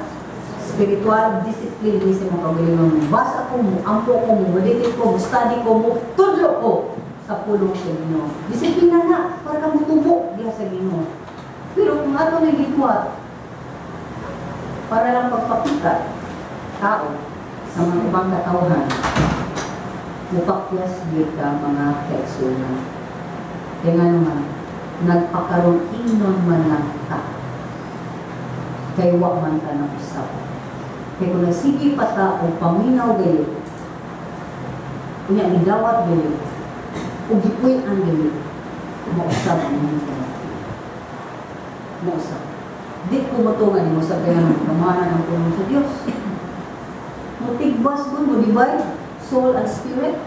Speaker 1: spiritual discipline ni sa imong kaugalingon. Basa ko mo, ampo ko mo, meditate ko mo, study ko mo, tudlo ko sa pulong sa Ginoo. Disiplina na para ka mutubo diha sa Ginoo. Pero kung ato na gibuhat para lang pagpakita tao sa mga ibang katawhan, mupakyas gyud ka, mga kaigsuonan. Kaya nga naman, nagpakaroon ingnon man lang ta. Kay wa man ta na usap. Kay kung nasige pa ta o paminaw gayud, unya gidawat gayud, o gipuy-an gayud, mausap ang imong kinabuhi. Mausap. Di ko motungan ni mausap kaya naman, kamahanan ang pulong sa Dios. Mutigbas mo, mo divide soul and spirit.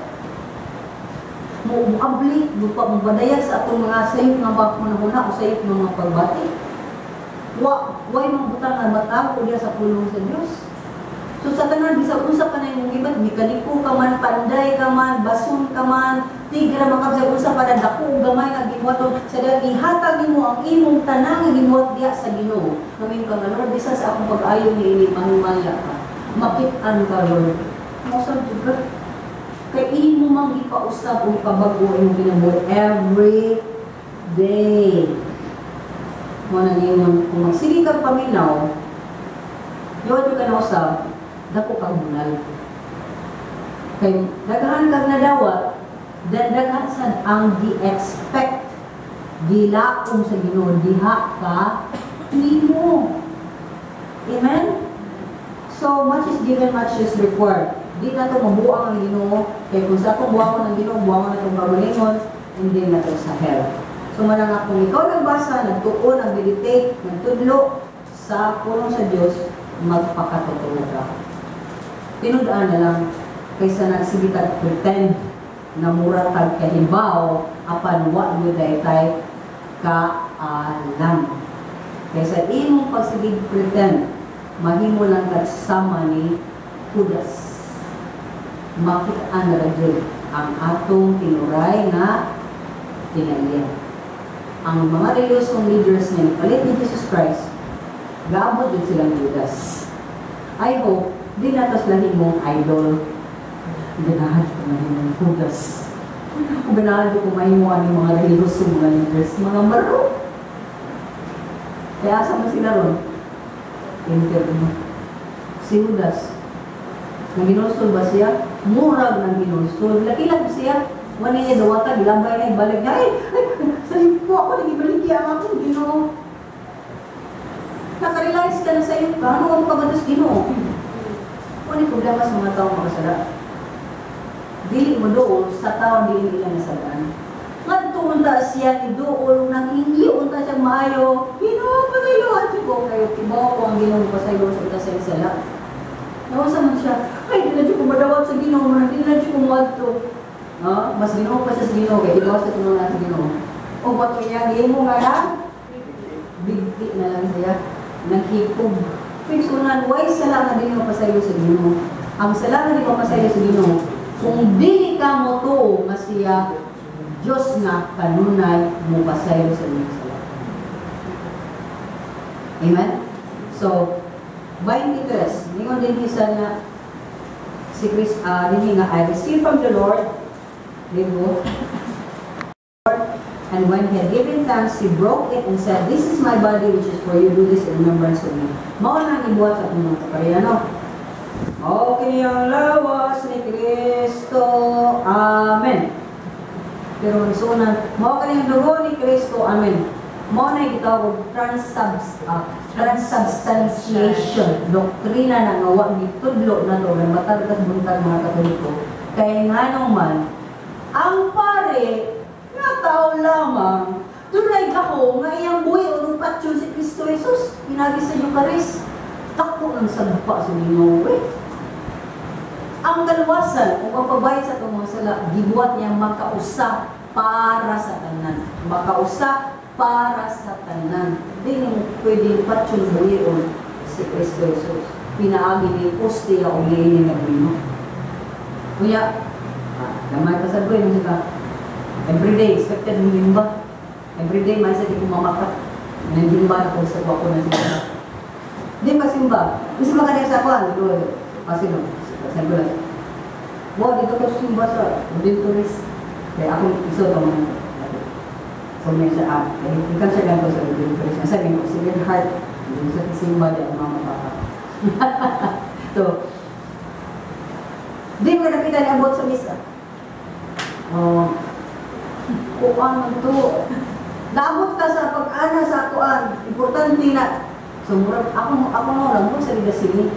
Speaker 1: Mo muabli, mo pa mobadayag sa atong mga sayop nga mga panahuna o sayop nga mga pagbati. Wa, way mga butang nga matago diya sa pulong sa Dios. So sa tanan, bisag unsa pa na imong gibat, mekaniko ka man, panday ka man, basun ka man, tigra man ka, bisag unsa pa na dako o gamay nga gibuhaton, sa dahil ihatag nimo ang imong tanan nga gibuhat diha sa Ginoo. Ngayon ka nga, "Lord, bisan sa akong pag-ayo niini, mahimaya ka. Makit-an ka, Lord." Mausab jud ka. Kay imo mang gipausab o ipabag-o imong kinabuhi every day. Mo na ningon, kung magsige kag paminaw, yawa jud ka na usab, dako kang bunal. Kay daghan kag nadawat, dan daghan sad ang gi-expect, gilaom sa Ginoo diha ka nimo. Amen? So, much is given, much is required. Di na ito mabuang ang Ginoo, kay kung sa atong buwangon ang Ginoo, buwangon na itong kaugalingon, hindi na ito sa hell. So, mana nga kung ikaw nagbasa, nagtuon, nagmeditate, nagtudlo sa pulong sa Diyos, magpakatotoo ka. Tinud-an na lang, kaysa nagsige tag pretend na mura tag kahibaw, apan wa gyud tay kaalam. Kaysa imong pagsigig pretend, mahimo lang kag sama ni Judas. Makita na ra gyud ang atong tinuray nga tinaiya. Ang mga relihiyosong leaders nga nipalit ni Jesus Christ, gaabot din silang Judas. I hope, di na to sila himong idol. Ganahan ko mahimong Judas. Ganahan ko mahimo ani mga relihiyosong mga leaders, mga maro. Kaya asa man sila ron? Interno. Si Judas, nang ginulsol ba siya? Murag nang ginulsol. Laki-laki siya. Wala niya dawata, gilambay na, ibalik niya. "Ay, ay, sa po ako, nagibaligya ang akong Ginoo." Nakarealize ka na sa iyo ka, ano ang pagados Ginoo? Ano yung problema sa mga tao makasala? Dili mo doon sa tao dili nila nasadaan. Ngadto unta siya ni dool nang hingyo unta siya maayo. "Ginoo, pasayloan siya ko kayo. Tibaw ko ang Ginoo pasaylo sa unta sa sala." Nawasa man siya. "Ay, di na siya ko madawat sa Ginoo, di na siya ko muadto." Ha? Mas Ginoo pa siya sa Ginoo kay tibaw sa tinuod sa Ginoo. O bato niya gihimo nga lang bigti na lang siya naghipog. Pigsunan, why sala nga dili mapasaylo sa Ginoo? Ang sala nga dili mapasaylo sa Ginoo, kung dili ka mo tuo nga siya Diyos nga kanunay mo pasaylo sa inyong sala. Amen? So, 23, ningon din isa na si Chris, dinhi nga, "I received from the Lord," libro, "and when he had given thanks, he broke it and said, 'This is my body which is for you, do this in remembrance of me.'" Mao na ang ibuhat sa atong mga kaparehano. Mao kini ang lawas ni Kristo. Amen. Pero isunan, mao kini ang dugo ni Kristo. Amen. Mao na gitawag transubstantiation, doktrina na nga wa gitudlo na to ng matag buntag mga Katoliko. Kay nganong man, ang pare nga tao lamang, dunay gahom nga iyang buhi o patyon si Kristo Jesus pinagi sa Eucharist. Dako ng sagpa sa Ginoo eh. Ang kaluwasan o pagpabayad sa atong mga sala, gibuhat niya makausa para sa tanan. Makausa para sa tanan. Di mo pwedeng patyon buhion si Kristo Jesus pinaagi ni ostia o niini nga bino. Kuya, gamay pa sa buhay, ka. Everyday, expected mo ba? Everyday, may sa di ko mamakat. Nandiyan na ko sa ko na simba. Di pa simba. Gusto makanya sa kuan, dito. Kasi no, sa lang. Wow, dito ko simba sa Redemptorist. Kaya ako iso to man. So may siya, ikaw siya ganito sa Redemptorist. Sabi ko, Sacred Heart, dito sa simba di ang mama papa. So, di mo nakita ni abot sa misa. Oh, kuan man to. Naabot ka sa pag-ana sa kuan, importante na. So, murag, ako ako no lang mo sa ligasini.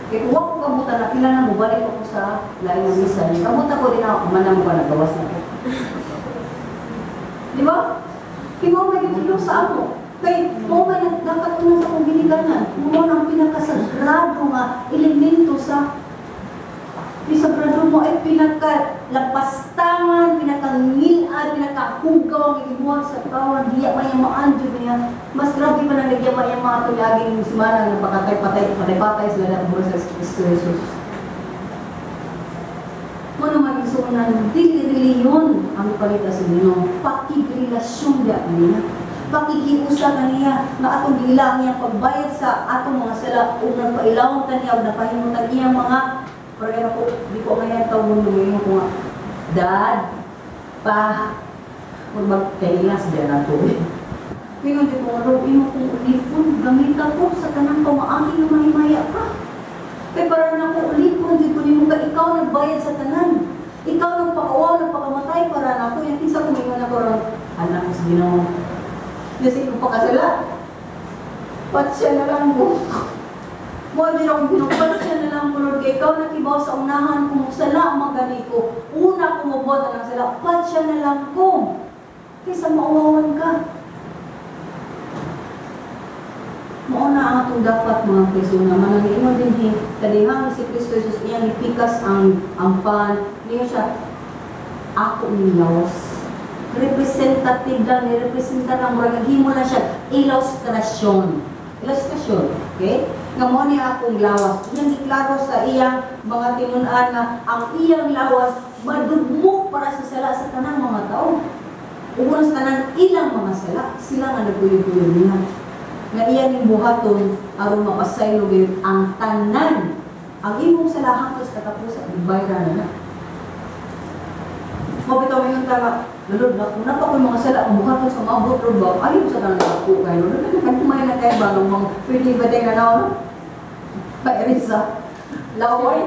Speaker 1: Kaya kung ako kabutan na, kailangan mo balik ako sa laing nga misa. Kabutan ko din ako, manang ko nagawas na ko. Di ba? Kaya mo may gitulong sa amo. Kay mo may nakatunan sa akong ginikanan. Mo ang pinakasagrado nga elemento sa sagrado mo ay pinakalapastangan, pinakangilad, pinakahugaw ang imuha sa tawan, diya mayamaan jud niya. Mas grabe pa nang nagyama-yama ato laging semana nga pakatay-patay, patay-patay sila na sa Kristo Jesus. Mo naman isunan, dili reliyon ang ipangita sa Ginoo, pakigrelasyon diya niya. Pakikiusa kaniya nga atong giila ang iyang pagbayad sa atong mga sala ug nagpailawon ta niya ug napahimutan iyang mga. Pero ako, di ko ngayon tawag mo ko nga, Dad, pa, kung magkailas diyan na to. Ngayon di ko nga, Lord, imo kong ulipon, gamita ko sa tanang pamaagi nga mahimaya ka. Kaya para na ko ulipon, di ko nimo ka, ikaw nagbayad sa tanan. Ikaw nagpakauaw, nagpakamatay para na ako. Yan, kinsa kumingon ako ron, anak ko sa Ginoo. Kasi kung pakasala, patsya na lang mo. Mo din akong pinupatsya na lang ko, Lord, kay ikaw nakibaw sa unahan kung sala magani ko. Una kung mabuhat na lang sila, patsya na lang ko. Kaysa mauwawan ka. Mauna ang atong dapat mga Kristo na manangiingon din hi, kadihang si Kristo Jesus iyang ipikas ang pan, niyo siya, ako ni lawas. Representative lang, ni-representa lang, murag naghimo lang siya, ilustrasyon. Ilustrasyon, okay? Nga mo niya akong lawas. Iyang giklaro sa iyang mga tinun-an nga ang iyang lawas madugmok para sa sala sa tanang mga tao. Ug sa tanan ilang mga sala, sila nga naguyod-guyod niya. Nga iya ning buhaton aron mapasaylo gyud ang tanan. Ang imong sala hangtod sa katapusan, gibayran na na. Mao bitaw mayon ta nga, Lord, na pa ko'y mga sala, ang buhaton sa maabot, Lord, ba? Ayaw sa tanan ako kay Lord. Nagkumay na kayo ba? Nung pwede ba tayo na naon? Pairisa. Laway.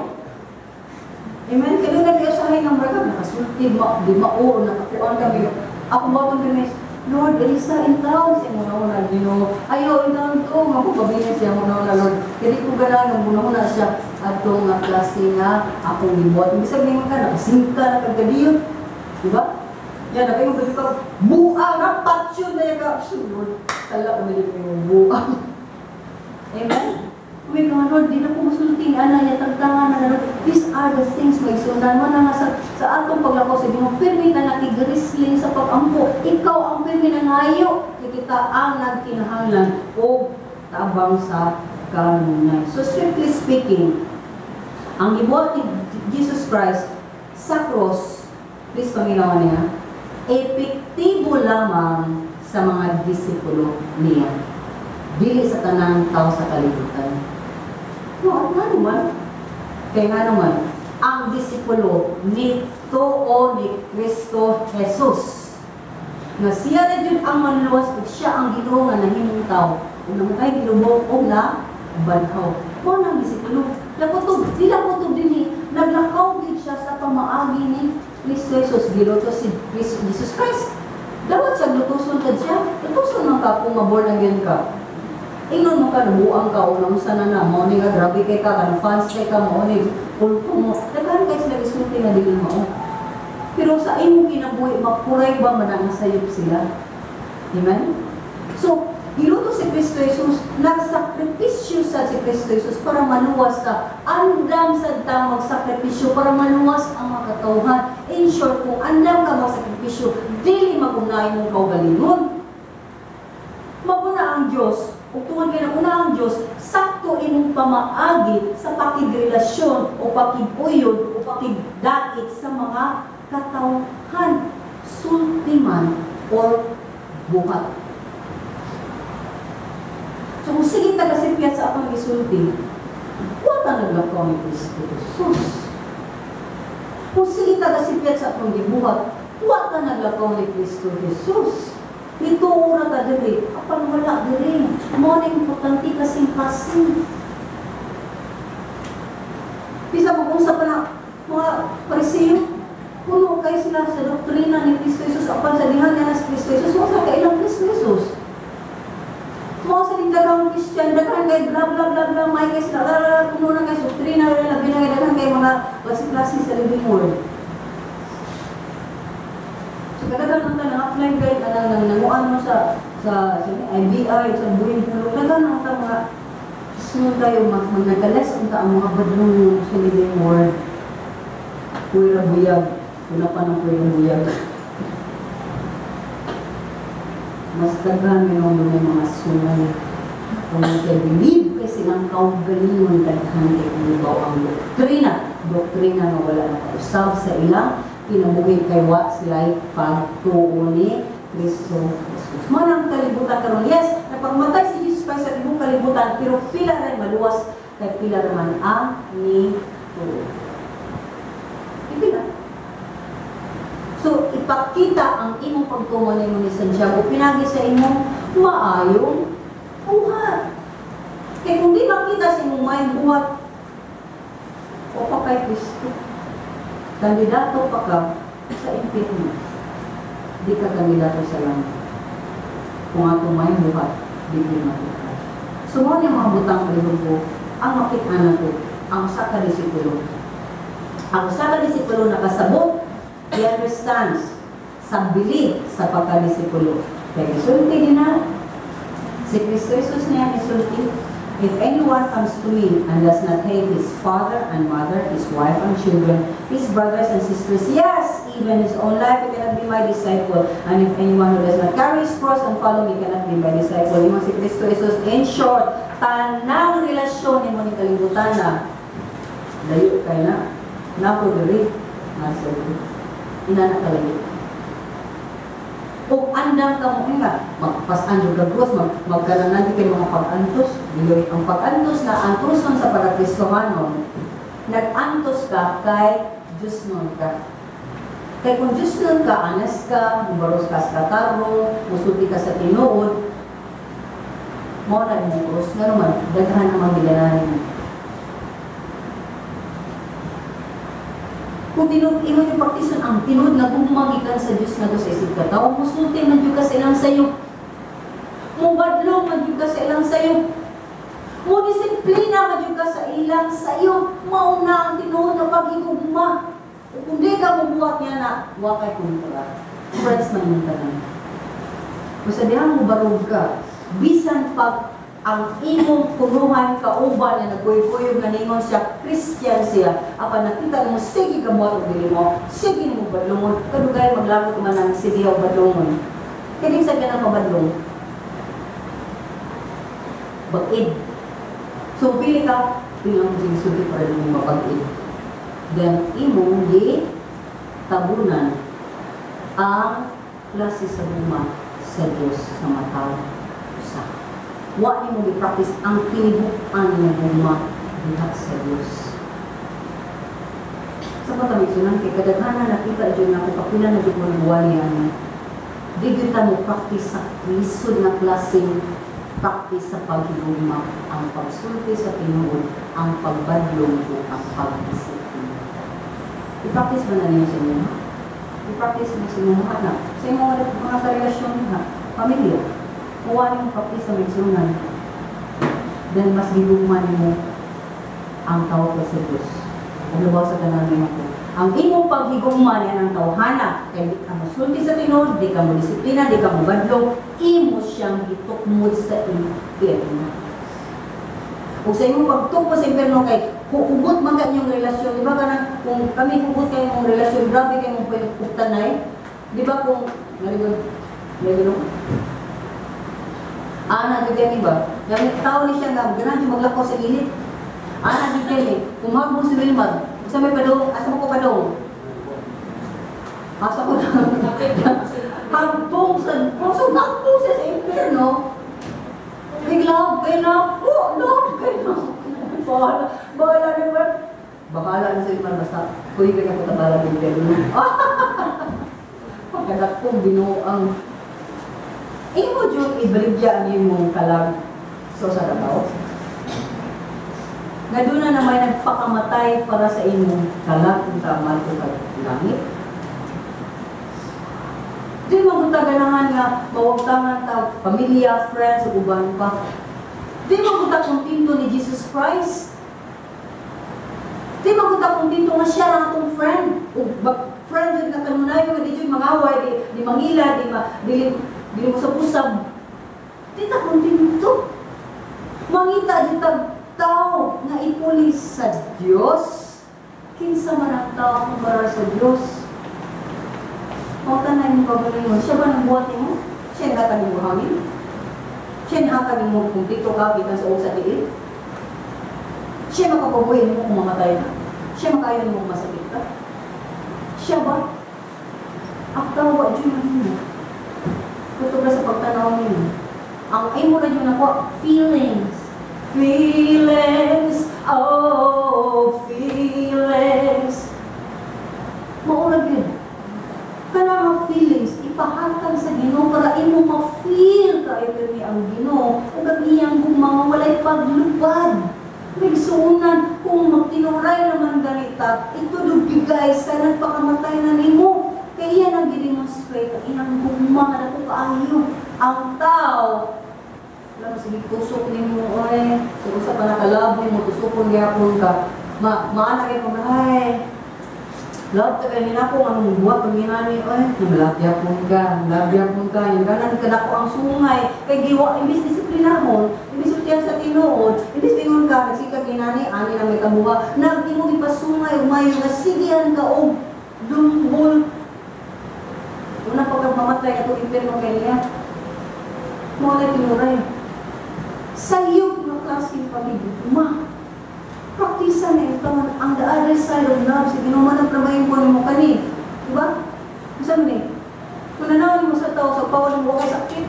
Speaker 1: Amen? Kaya nung nag-iusahay ng barka, nakasulti, di mao, nakakuan kami. Ako ba itong pinis? Lord, Elisa, in town, siya muna-una, Ginoo. Ayaw, in town to, mapapabilin siya muna-una, Lord. Kaya di ko ganahan, muna-una siya. Ato nga klase nga akong gibuhat. Ibig sabihin ka, nakasingka na kagkadiyo. Diba? Yan, nagay mo ka, buang, napatsyon na yan ka. Lord, tala, umilig mo yung buang. Amen? Uy, mga Lord, di na ko musulting, ana, yatagtangan na, Lord. These are the things may sundan mo na nga sa atong paglakaw sa Ginoo. Pirmi ka nakigrisling sa pag-ampo. Ikaw ang pirmi na ngayo. Kita ang nagkinahanglan o tabang sa kanunay. So, strictly speaking, ang gibuhat ni Jesus Christ sa cross, please paminawan niya, epektibo lamang sa mga disipulo niya. Dili sa tanang tao sa kalibutan. No, nga naman. Kaya nga naman, ang disipulo ni too ni Kristo Jesus. Nga siya na dyan ang manluwas ug siya ang Ginoo nga nahimong tao. Ug namatay gilubong og na Banhaw. Mao nang disipulo. Lakutob, di lakutob dinhi. Naglakaw gid siya sa pamaagi ni Kristo Jesus. Gilutos si Jesus Christ. Dapat siya lutuson kad siya. Lutuson man ka kung maborn again ka. Ingnon mo ka, nabuang ka, o naunsa na na, mao ni nga, grabe kay ka, kanang fans kay ka, mao ni, kulto mo. Daghan kay sila gisulti nga dili mao. Pero sa imong kinabuhi, mapuray ba man ang sayop sila? Amen? So, giluto si Kristo Jesus, nagsakripisyo sa si Kristo Jesus para maluwas sa andam sa ta magsakripisyo para maluwas ang mga katawhan. In short, kung andam ka magsakripisyo, dili mag-unay mong kaugalingon. Maguna ang Diyos, ug tungod kay naguna ang Diyos, sakto imong pamaagi sa pakigrelasyon o pakiguyod o pakigdait sa mga katawhan, sulti man or buhat. So kung sige ta kasipyat sa akong gisulti, wa ta naglakaw ni Kristo Jesus. Kung sige ta kasipyat sa akong gibuhat, wa ta naglakaw ni Kristo Jesus. Ituo ra ta diri, apan wala diri. Mao ning importante kasing-kasing. Bisa mag-usap pa na mga Pariseo, puno kay sila sa doktrina ni Kristo Jesus, apan sa diha nga si Kristo Jesus, wa sa kailang Kristo Jesus. Mao sa ning daghang Christian, daghan kay bla bla bla bla, may kay sila, bla, bla, puno na kay doktrina, labi na kay daghan kay mga klase-klase sa living word. So kadaghan ang tanang apply kay kanang nanguan mo sa IBI, sa buhing pulong, daghan ang ta mga sunod tayo mag nagales unta ang mga badlong sa living word. Kuya buyag, una pa ng kuya buyag. Mas daghan may mga sunay. Kung kay believe kay silang kaugalingon daghan kay ibaw ang doktrina. Doktrina nga wala nakausab sa ilang kinabuhi kay wa sila'y pagtuo ni Kristo Jesus. Mao nang kalibutan karon. Yes, napagmatay si Jesus Christ sa tibuok kalibutan, pero pila rin maluwas kay pila raman ang nituo. Pila. So, ipakita ang imong pagtuo nimo ni Santiago pinagi sa imong maayong buhat. Kay kung di makita sa imong maayong buhat, o pa kay Kristo. Kandidato pa ka sa impyerno. Di ka kandidato sa langit. Kung atong maayong buhat, di ka makita. So, mao ni mga butang palihog ko, ang makit-anan ko, ang usa ka disipulo. Ang usa ka disipulo nakasabot, he understands sa bili sa pagkadisipulo. Kaya gisulti din na, si Kristo Jesus niya gisulti, if anyone comes to me and does not hate his father and mother, his wife and children, his brothers and sisters, yes, even his own life, he cannot be my disciple. And if anyone who does not carry his cross and follow me cannot be my disciple. Ingon si Kristo Jesus, in short, tanang relasyon nimo ni kalibutan na, layo kay na, napo diri, nasa diri, inana kalayo. Kung andam ka mo, nga, magpasan yung krus, magkananan kay mga pag-antos, dili ang pag-antos na antoson sa pagkakristohanon, nag-antos ka kay Diyos nun ka. Kay kung Diyos nun ka, anas ka, mubaros ka sa katarong, musulti ka sa tinuod, mao na imong krus, nga naman, daghan ang mga mo. Kung tinuod, imo yung praktison ang tinuod nga gugma gikan sa Dios ngadto sa isip katawo, musulti man jud ka sa ilang sayop, mubadlong man jud ka sa ilang sayop, mo disiplina man jud ka sa ilang sayop. Mao na ang tinuod nga paghigugma. Ug kung di ka mobuhat niya na, wa kay kontra. Friends man yung tanan. Kung sa diha mo barog ka, bisan pag ang imong punuhan kauban nga nagkuyog-kuyog nga ningon siya, Christian siya, apan nakita nimo sige ka mo og dili mo, sige nimo badlongon, kadugay maglamot man ang sige og badlongon. Kay di sa kanang mabadlong. Bag-id. So pili ka, pili ang sige sulti para nimo mapag-id. Then imong gi tabunan ang klase sa gugma sa Dios sa mataw usa. Wa nimo gi-practice ang kinibuan nga gugma diha sa Dios. Sa patamigsunan kay kadaghanan nakita jud nako kapila na jud mo nagwali ani. Di gyud ta mo practice sa lisod nga klaseng Practice sa paghigugma, ang pagsulti sa tinuod, ang pagbadlong o ang pagdisiplina. I-practice ba na ninyo sa inyo? I-practice mo sa inyong mga anak, sa inyong mga karelasyon ha, pamilya. Kuha niyong practice sa migsunan. Then mas gigugma nimo ang tao pa sa Diyos. Ug labaw sa tanan mo ko. Ang imong paghigugma niya ng tawhana, kay di ka mosulti sa tinuod, di ka mo disiplina, di ka mo badlong, imo siyang gitukmod sa impyerno. Ug sa imong pagtukmod sa impyerno kay hugot man ka inyong relasyon, di ba kanang kung kami hugot kay imong relasyon, grabe kay mong pugtanay. Di ba kung naligod naligod ana gyud gani ba? Yang tao ni siya nga ganahan siya maglakaw sa init. Ana gyud gani, kung magbong si Wilmar, sa may padong, asa mo ko padong? Asa ko na. Hagtong sa, kung sa hagtong siya sa impyerno, kay love, kay love, oh, love, kay love. Bahala, bahala ni ba? Bahala na sa Wilmar, basta, kuy ka ko tabala ng impyerno. Pagkadakong binuang imo jud ibaligya ang imong kalag so sa tao. Nga doon na may nagpakamatay para sa imong kalag kung tama ko kag langit. Di mo ta ganahan nga mawagtangan ta pamilya, friends, ug uban pa. Di mo ta kontento ni Jesus Christ. Di mo ta kontento nga siya ang atong friend. Ug friend jud nga kanunayo nga di jud mangaway, di mangila, di ma, dili dili mo sa usab. Di ta kontento. Mangita jud tag tao nga ipulis sa Dios. Kinsa man ang tao kumpara sa Dios? Mao na imong kaugalingon. Siya ba nang buhat nimo? Siya ang hatag nimo hangin? Siya ang hatag nimo kung dito ka gikan sa sa tiil? Siya makapabuhi nimo kung mamatay ka? Siya makayo nimo kung masakit ka? Siya ba? Ang tao wa jud nimo. Kutob sa pagtanaw nimo. Ang imo ra jud nako feelings. Feelings, oh, feelings. Mao ra gyud. Kana mga feelings ipahatag sa Ginoo para imo ma-feel kaayo ni ang Ginoo ug ang iyang gugma walay paglubad. Migsuunan kung magtinuray naman ganita, ito bigay sa nagpakamatay na nimo. Kay iya nang gi-demonstrate ang iyang gugma nga dako kaayo. Ang tao alam, sige, tusok nimo oy. Sa usa pa nakalaboy mo tusokon gyapon ka. Ma maana kay ko, ay. Love ta kay nako nga mong buhat pag ginani oy. Love gyapon ka, love gyapon ka. Yung ganan ka nako ang sungay kay giwa imbis disiplinahon, imbis sultihan sa tinuod, imbis bingon ka nagsikag ginani ani na may kabuha. Nag imo gipasungay umayo nga sigihan ka og dumbol. Una pagka mamatay atong impierno kay niya. Mo na tinuray. Sayop nga klaseng pagigugma. Praktisa na ito ang the other side of love. Sa Ginoo man ang trabahin ko nimo kani. Diba? Unsa man ni? Kung nanawin mo sa tao sa pawon mo kay sakit.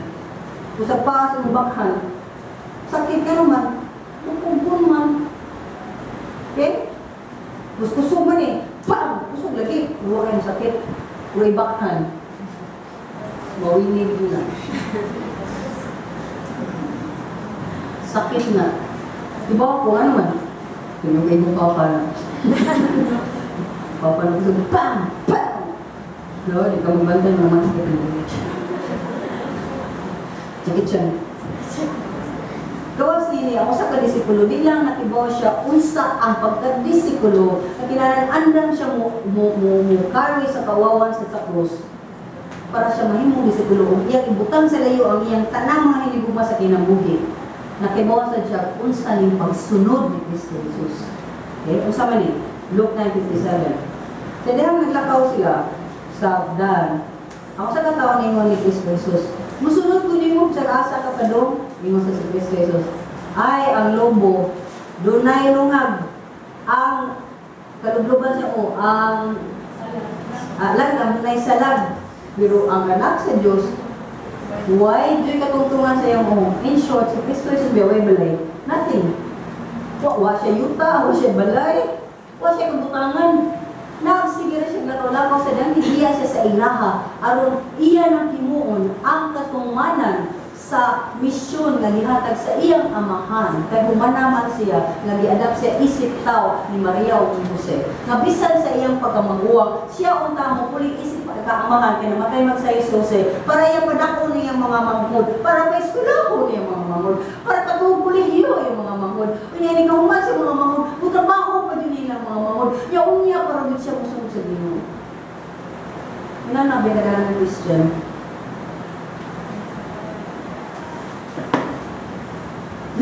Speaker 1: O sa paa sa bakhan. Sakit ka naman. Mukumpon man. Okay? Kuskusog man eh. Bam! Kusog lagi. Huwag kayong sakit. Uy, bakhan. Mawinig na. Sakit na. Diba ako, ano man? Tinugay mo papa na. Papa na gusto, bam! Bam! No, di ka mabantay naman sa tinugay. Sakit siya. Gawas nini, ako sa kadisipulo, di lang nakibaw siya unsa ang pagkadisipulo na kinanan-andam siya mo carry sa kawawan sa krus para siya mahimong disipulo ug iyang ibutang sa layo ang iyang tanang mga hinigugma sa kinabuhi. Nakibaw sa siya unsa ning pagsunod ni Kristo Jesus. Okay, unsa man ni Luke 9:57. Sa dihang naglakaw sila sa dan, ang usa ka tawo ningon ni Kristo Jesus, "Musunod ko nimo sa asa ka padong?" Ingon sa si Kristo Jesus, "Ay, ang lobo dunay lungag, ang kalubluban siya o ang langgam dunay salag, pero ang anak sa Dios why joy katungtungan sa iyang uong." In short, si Kristo Jesus way balay, nothing. Wa siya yuta, wa siya balay, wa siya kabutangan. Nagsige ra siya lakaw sa dang giya siya sa ilaha aron iya nang himuon ang katumanan sa misyon nga gihatag sa iyang amahan, kay humana man siya nga giadapt siya isip tao ni Maria ug ni Jose, nga bisan sa iyang pagkamaguwang siya unta mo puli isip kaamahan, kay namatay man sa si Jose, para iyang padako niyang mga manghod, para paeskwelahon niyang mga manghod, para patuong kolehiyo yung mga manghod. Unya ni kahuman sa mga manghod, mutrabaho pa jud nilang mga manghod. Nya unya para gid siya mosunod sa Ginoo. Ina na ba ng Christian?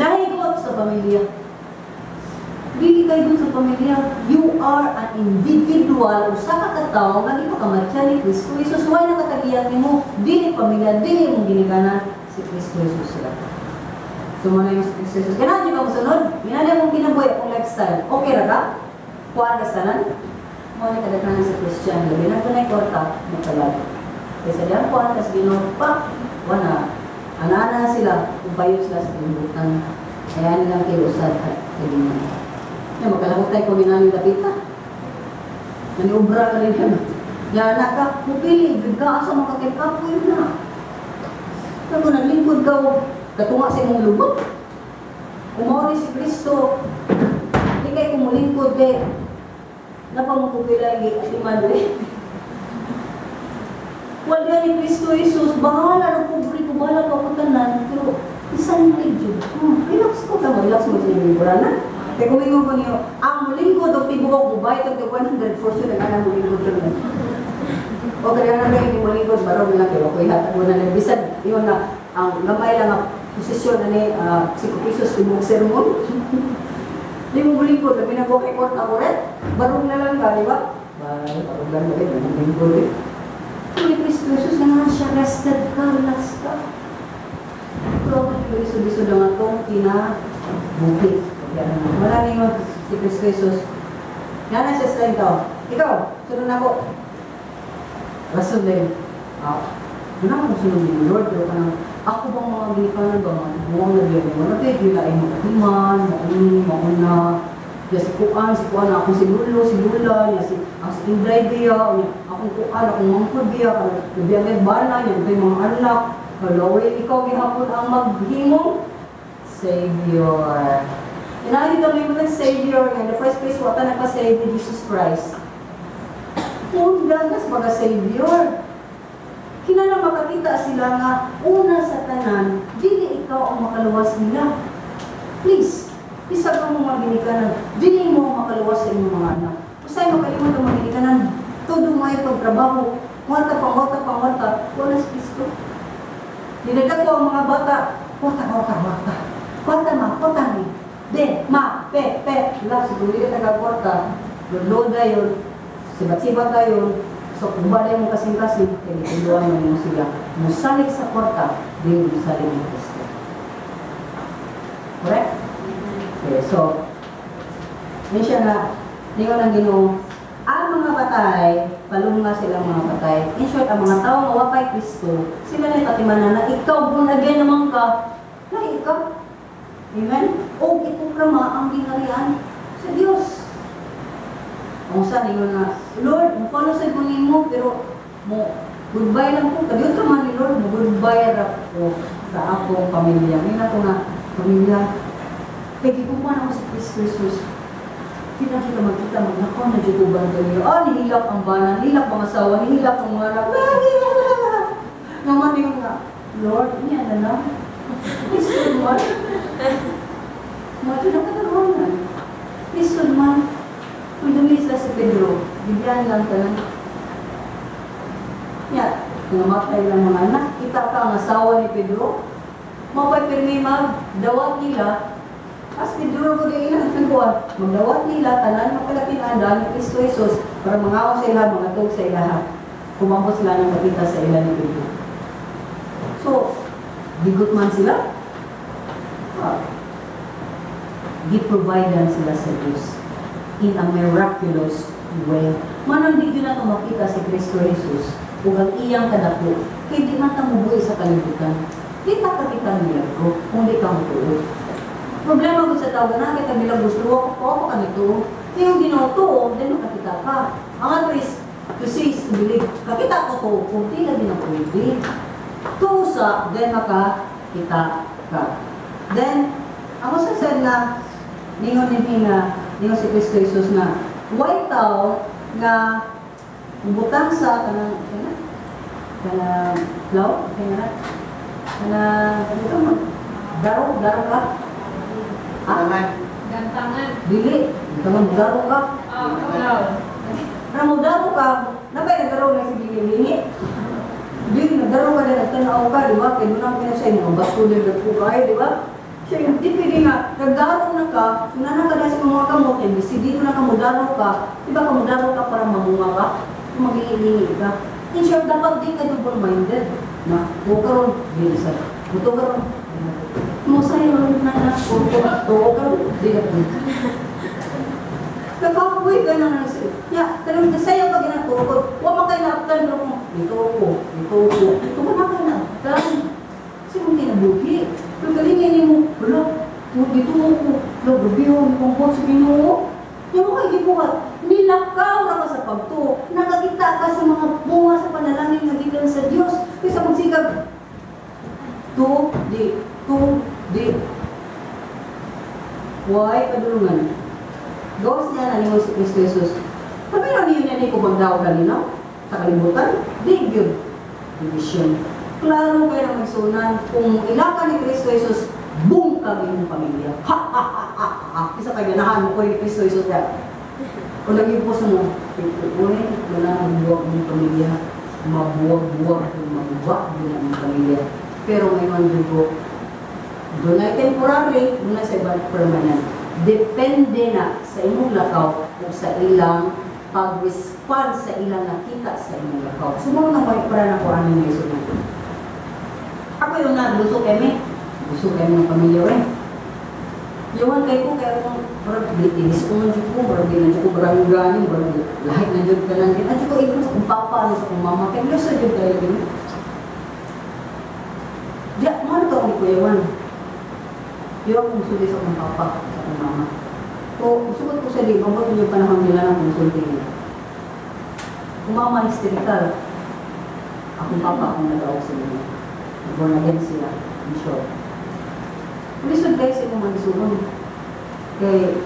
Speaker 1: Nahigot sa pamilya. Dili kayo dun sa pamilya. You are an individual, usa ka katawo nga gipakamatyan ni Kristo Jesus. Way nakatagiyan nimo, dili pamilya, dili imong ginikanan, si Kristo Jesus sila. So mo na yung si Kristo Jesus. Ganahan jud ka mosunod? Ganahan mong kinabuhi akong lifestyle. Okay ra ka? Kuan ka sa tanan? Mo na kadaghanan sa Christian, labi na tunay kwarta, magtalag. Kaysa diyan kuan ka sa Ginoo pa, wala. Ana-ana sila, ubayo sila sa kalibutan. Kaya nilang kilusad at kalingan. Kaya magkalahutay ko ginaming dapita. Naniubra ka rin yan. Yan na ka, mupili, jud ka, asa makakikapoy na. Kaya kung naglingkod ka, katunga sa imong lubot. Kumaw ni si Kristo, di kay kumulingkod kay napamukupila yung atiman eh. Wala ni Kristo Jesus, bahala ng pobre ko, bahala pa ako tanan, pero isang medyo, relax ko ka, relax mo sa inyong na. Kaya kumingon ko niyo, ang mulingkod o tibukok mo, bayit ang 100 for sure, nag-anang mulingkod rin. O kaya na rin yung mulingkod, barog na lang kayo, okay, hatag mo na lang. Bisan, yun na, ang gamay lang ang posisyon na ni, si Jesus, tibuk sermon. Di mo mulingkod, labi na ko kay Korta Koret, barog na lang ka, di ba? Barog lang na rin, mulingkod eh. Ni Kristo Jesus na nga siya, rested ka, relax ka. Pero ako yung iso-iso na nga itong kinabuhi. Wala na yung si Kristo Jesus. Nga na siya sa ikaw. Ikaw, sunod na ako. Rason din. Wala akong sunod ni Lord, pero kanang, ako bang mga ginikanan ba, mga buwang na biyan mo, na pwede na ay makatiman, mauni, mauna. Ya si Kuan, ako si Lulo, si Lula, ya si ang si Indray biya, akong Kuan, akong mangkod biya, biya may bana, yan kay mga anak. Hello, ikaw gihapon ang maghimong Savior. Inali kami mo ng Savior, in the first place, wata nagpa-save ni Jesus Christ. Munda kas maga-Savior. Kinala makakita sila nga, una sa tanan, dili ikaw ang makaluwas nila. Please, isa ka mong mga ginikanan, dili mo makaluwas sa inyong mga anak. Usay makalimot ang mga ginikanan, todo may pagtrabaho, kwarta, pangwarta, pangwarta, wala si Kristo. Dinadag ko ang mga bata, kwarta, kwarta, kwarta. Kwarta ma, kwarta ni. De, ma, pe, pe. La, siguro ka taga-kwarta. Loda yun, sibat-sibat na yun. So, kung ba na yung kasing-kasing, kaya ituluan mo sila. Musalig sa kwarta, di musalig ni Kristo. Correct? Okay, so, yun siya na, ningon ang Ginoo, ang mga patay, palunga silang mga patay. In short, ang mga tao nga wapay Kristo, sila na'y patimanan na ikaw, born again naman ka, na ikaw. Amen? O ipukrama ang gingharian sa Dios. Ang sa ningon na, Lord, mo-follow sa kunin mo, pero mo goodbye lang po. Kadiyot ka man ni Lord, mo goodbye ra po sa akong pamilya. Ngayon ako nga, pamilya, kaya giguman ako sa Kristo Jesus. Di na kita magkita, magnakaw na dyan uban kayo. Ah, nihilak ang bana, nihilak ang asawa, nihilak ang mga anak. Naman yung nga, Lord, niya na lang. Lisod man. Mga na katagawanan. Lisod man. Kung dumi sila si Pedro, bigyan lang tanan. Ya, namatay lang mga anak. Kita ka ang asawa ni Pedro. Mapay pirmi magdawat nila. As Pedro ko din ilang tangkuan, magdawat nila, tanan mapalakinaan ni Kristo Jesus para mangaw sa ilaha, mga tug sa ilaha. Kumambot sila ng makita sa ila ni Pedro. So, bigot man sila. Gi-providean sila sa Diyos in a miraculous way. Manang di yun na makita si Kristo Jesus ug ang iyang kadako, kay di man ta mubuhi sa kalibutan. Di ta kakita milagro kung di ka mutuo. Problema ko sa tao, na kita milagro, gusto ko ako kanito. Kaya yung Ginoo, then makakita ka. Ang ato is to see is to believe. Kakita ko to, kung di lagi na pwede. Tuo sa, then makakita Kita ka. Then, ang usa sad na ningon ni nga ningon si Kristo Jesus nga way tao nga butang sa kanang kana kanang plow, kana kanang ano mo daro daro ka, ah.
Speaker 2: Gantangan.
Speaker 1: Dili kanang daro ka.
Speaker 2: Ah, plow.
Speaker 1: Kanang mo daro ka, nabay nagdaro na si Bili. Di nagdaro ka na, nagtanaw ka, di ba? Kay doon ang pinasay mga baso din ko kayo, di ba? Siya, hindi pwede nga, nagdaro na ka, kung nana ka na sa mga kamot, eh, dito na ka mudaro ka, di ba ka mudaro ka para mamunga ka? Kung magiilingi ka. In short, dapat di ka double-minded. Na, tuo karon, di na sa, buto karon, mo sa'yo na na, tuo karon, di na. Nagkakuwi ka na na ya, tanong sa'yo pag ginatuko, huwag mo kayo naaptan, pero kung dito ko, dito ko, dito ko na kayo naaptan. Kasi kung kinabuhi, pero galingin mo, wala, dito ko, wala, gabi ko, ipangkot sa Ginoo. Yung mo kayo gibuhat, nilakaw ra ka sa pagtuo, nakakita ka sa mga bunga sa panalangin nga gikan sa Dios. Kaysa magsikag, tu, di, tu, di. Why, padulungan? Gawas niya na ningon si Kristo Jesus. Sabi na niyo niya ni ko magdaw kanino sa kalibutan? Di gyud. Division. Klaro kayo na magsunan, kung ilaka ni Kristo Jesus, boom ka imong pamilya. Ha ha ha ha ha. Isa kay ganahan mo ko ni Kristo Jesus ya. Kung naging puso mo, uy, wala mabuwag mong pamilya. Mabuwag-buwag, mabuwag din ang pamilya. Pero ngayon, ko, doon ay temporary, doon ay sa ibang permanent. Depende na sa imong lakaw o sa ilang pag-respond sa ilang nakita sa imong lakaw. Sumuro na ko para na ko ano yung isunod. Ako yun na, gusto kami. Gusto kami ng pamilya eh. Yawan kay ko, kaya kung parang tinis ko man dyan ko, parang di na dyan ko, parang gani, parang lahat na dyan ka lang. At ko, ikaw sa kong papa, ano sa kong mama, kaya gusto dyan kayo din. Diya, mahal ka ni Kuya Juan. Pero ako musulti sa akong papa, sa akong mama. So, sugod ko sa di, mabot yung panahon nila ng musulti nila. Kung mama hysterical, akong papa akong nag-awag sa nila. Born again sila, in short. Lisod guys, imong magisuon. Kay,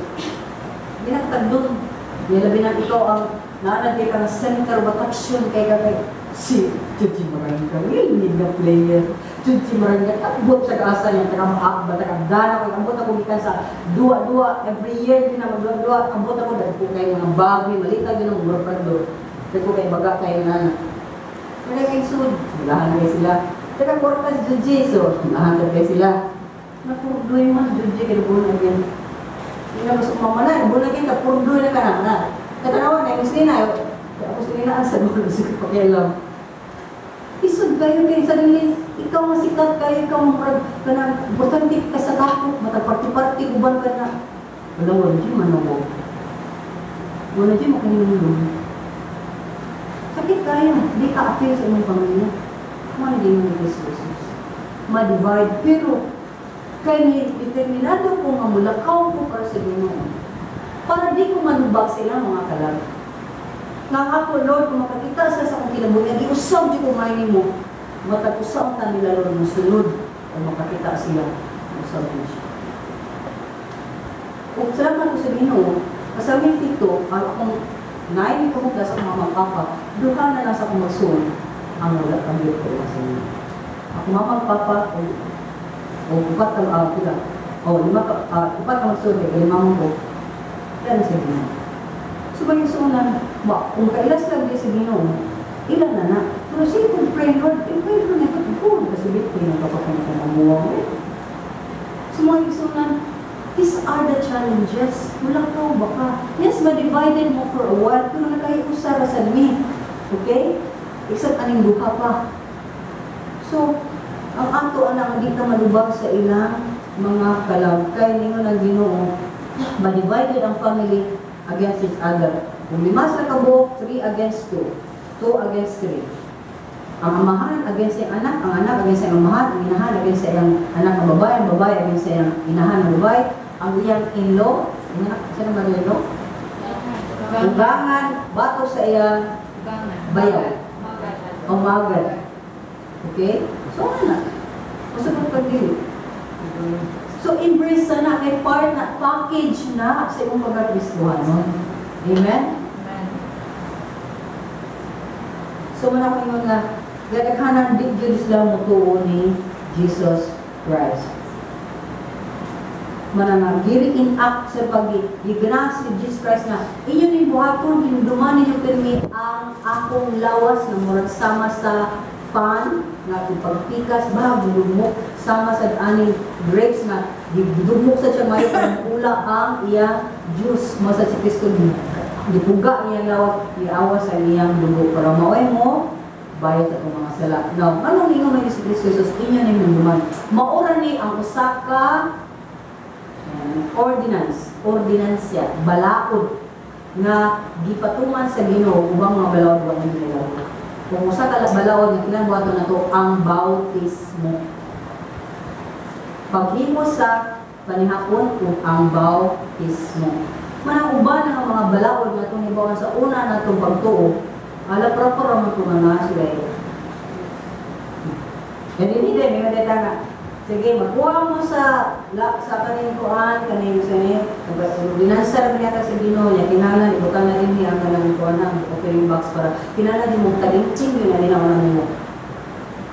Speaker 1: ginagtagdon. Nilabi na ikaw ang naanad kay kang center of attraction kay ka kay si Chuchi Maranga, hindi na player. Chuchi Maranga, abot sa asa niya, taka maakba, taka dana ko, abot ako gikan sa duwa-duwa, every year din na magduwa-duwa, abot ako, dagko kay mga bagoy, malita din ang mga prado. Dagko kay baga kayo nana. Wala kay sud, lahan kay sila. Taka kwarta si Chuchi, so lahan kay sila. Napurdoy man Chuchi kay born again. Hindi na mas umama na, born again ka, purdoy na ka na na. Katanawa na, yung sinina, ako sinina ang sa dulo, sige pakialam. Isod kayo kay sarili, ikaw masikat kayo, ikaw murag ka na, importante ka sa takot, matag party-party, uban ka na. Wala, wala dyan, manawo. Wala dyan, makahinulong. Sakit kayo, di ka appeal sa imong pamilya. Mga hindi mo ni Jesus. Ma-divide, pero kay ni determinado ko nga mulakaw ko para sa Ginoo. Para di ko manubag sila mga kalag. Nga ako, Lord, kung makakita sa akong kinabuhi, giusab di ko may nimo, matag-usab ta nila, Lord, musunod, o makakita sila, usab din siya. Ug salamat ko sa Ginoo, kasaming tito, ang akong naay ni kamugda sa akong mama papa, duha na lang sa akong magsuon, ang wala kang ko sa inyo. Ako mama papa, o upat ka, pila, o lima ka, upat ka magsuon, kay lima mo ko, pero sa Ginoo. So, may suunan, ba, kung kailas lang di sa Ginoo, ilan na na. Pero sige kung pray, Lord, eh, pray Lord, ito, ito, kasi bit ko yung kapatid ko mamuwang eh. So, mga isunan, these are the challenges. Wala ka, baka. Yes, ma-divided mo for a while, pero nakaiusa ra sa mi. Okay? Except aning duha pa. So, ang ato anang hindi ka malubag sa ilang mga kalag. Kaya ningon ang Ginoo, ma-divided ang family against each other. Kung lima sila kabuok, 3 against 2. 2 against 3. Ang amahan against ang anak, ang anak against ang amahan, ang inahan against ang anak ng babae, ang babae against ang inahan ng babae, ang iyang in-law, saan ang mother-in-law? Ugangan, bato sa iyang bayaw. O magad. Okay? So, ano na? Masabot ka dili. So embrace na kay part na, package na sa imong pagka-Kristohanon. Amen?
Speaker 2: Amen.
Speaker 1: So man ako ingon nga gadaghanan di gyud sila motuo ni Jesus Christ. Mana nga gi-reenact sa pag gigrasp si Jesus Christ nga inyo ning buhaton, hinumduman ninyo pirmi ang akong lawas nga murag sama sa pan nga ipagpikas ba gidugmok, sama sa aning grapes nga gidugmok sa siya mayo para ula ang iyang juice. Mo sa si Kristo gipuga iyang lawas, giawas sa iyang dugo para maoy mo bayad sa atong mga sala. Now, anong ingon man si Kristo Jesus, inyo ning hinumduman. Maura ni ang usa ka ordinance, ordinansya, balaod nga gipatuman sa Ginoo ubang mga balaod wa ni nila. Kung usa ka balaod nga kinahanglan buhaton nato ang bautismo. Paghimo sa panihapon ug ang bautismo. Manang uban ang mga balaod nga atong hibawan sa una natong pagtuo, ala proper ra man to nga naa sila eh. Yan din hindi, may mga nga. Sige, magkuha mo sa la, sa kaning kuan, kaning sa ni, ordinansa ra man sa Ginoo niya, kinahanglan ibutang na dinhi ang kanang kuan, ang offering box para kinahanglan di mo talingting yun na nila nimo.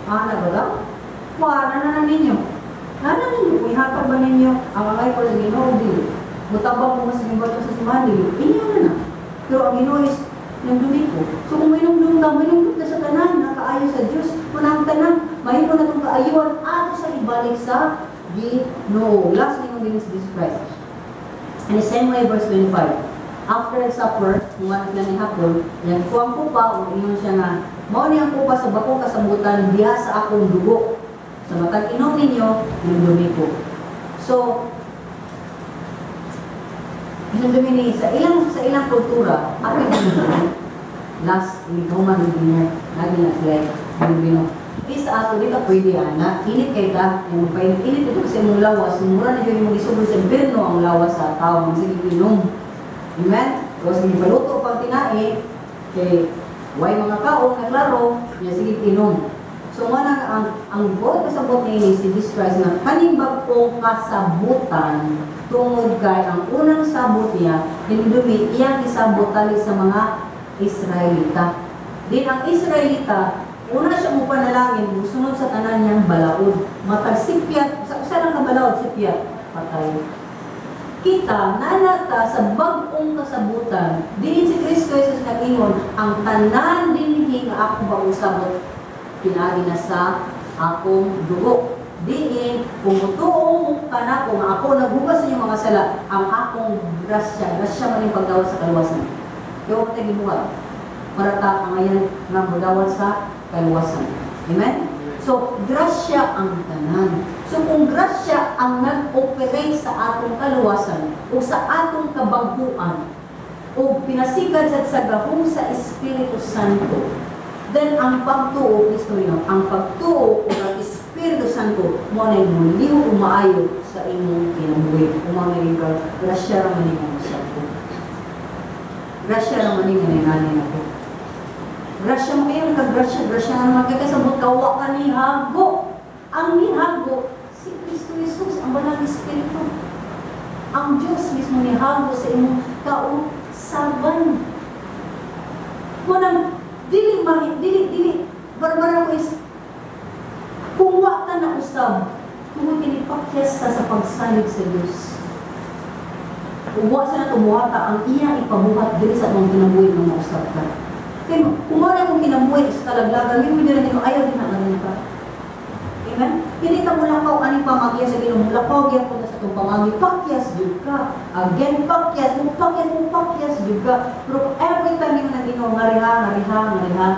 Speaker 1: Ah, na ba daw? Wa na na na ninyo. Na na ninyo, kung ihatag ba ninyo ang angay ko sa Ginoo dili. Mutabang mo mas bato sa simbahan dili. Inyo na na. Pero ang Ginoo is nagdumi ko. So kung may nungdung ka, may nungdung ka sa tanan, nakaayo sa Diyos, kung ang tanan, mahimo na itong kaayuan, ato sa ibalik sa Ginoo. Last ningon din si Jesus Christ. And the same way, verse 25. After supper, kung ano na ni hapon, yan kuwang kupa, o ingon siya nga, mao ni ang kupa sa bakong kasambutan, diha sa akong dugo. Sa matag inom ninyo, hinumdumi ko. So, hinumdumi ni sa ilang kultura, apil hinumdumi. Last, human dinner, lagi na sila hinumdumi. Di sa ato, di ka pwede, ana. Init kay ka, yung magpainit. Init ito kasi imong lawas. Mura na yun yung gisugod sa impirno ang lawas sa tao. Sige inom. Amen? Tapos sige paluto pang tinae, kay way mga kaon na klaro, niya sige inom. So nga na ang buot kasabot ni si Jesus Christ nga kaning bag-ong kasabutan tungod kay ang unang sabot niya hinumdumi iyang isabot tali sa mga Israelita. Din ang Israelita una siya mo panalangin, musunod sa tanan niyang balaod. Matag sipyat, sa usa lang ka balaod, sipyat, patay. Kita, nanata sa bag-ong kasabutan, diin si Kristo Jesus nag-ingon, ang tanan dinhi nga akong bagong sabot, pinaagi na sa akong dugo. Diin, kung mutuo mo ka na, kung ako naghugas sa inyong mga sala, ang akong grasya, grasya man yung pagdawat sa kaluwasan. Kaya huwag tayo gibuhat. Para ta angayan nga mudawat sa kaluwasan. Amen? So, grasya ang tanan. So, kung grasya ang nag-operate sa atong kaluwasan o sa atong kabaghuan o pinasikat sa gahom sa Espiritu Santo, then ang pagtuo, Kristo yun, ang pagtuo o ang Espiritu Santo mo na muliw umaayo sa imong kinabuhi. Umangin ka, grasya ra man imong sa. Grasya ra man imong nanay ako. Grasya mo kayo, nagka-grasya, grasya na naman kayo, kasabot ka, wa ka ni hago. Ang nihago, si Kristo Jesus, ang banal na Espiritu. Ang Diyos mismo nihago sa imong kausaban. Munang, dili, mahi, dili, dili, barbara ko is, kung wa ka na usab, kung kinipakyas sa pagsalig sa Diyos. Kung wa sa na tumuhata, ang iya ipabuhat dili sa atong kinabuhi nga mausab ka. Kaya kung wala kong kinabuhi sa kalaglagan, yung hindi na ayaw din na ganun ka. Amen? Hindi ka mulakaw aning pamagya sa Ginoo, mulakaw gyapon na sa itong pamagi, pakyas jud ka. Again, pakyas, mo pakyas, mo pakyas jud ka. Pero every time mo na Ginoo, ngariha, ngariha, ngariha,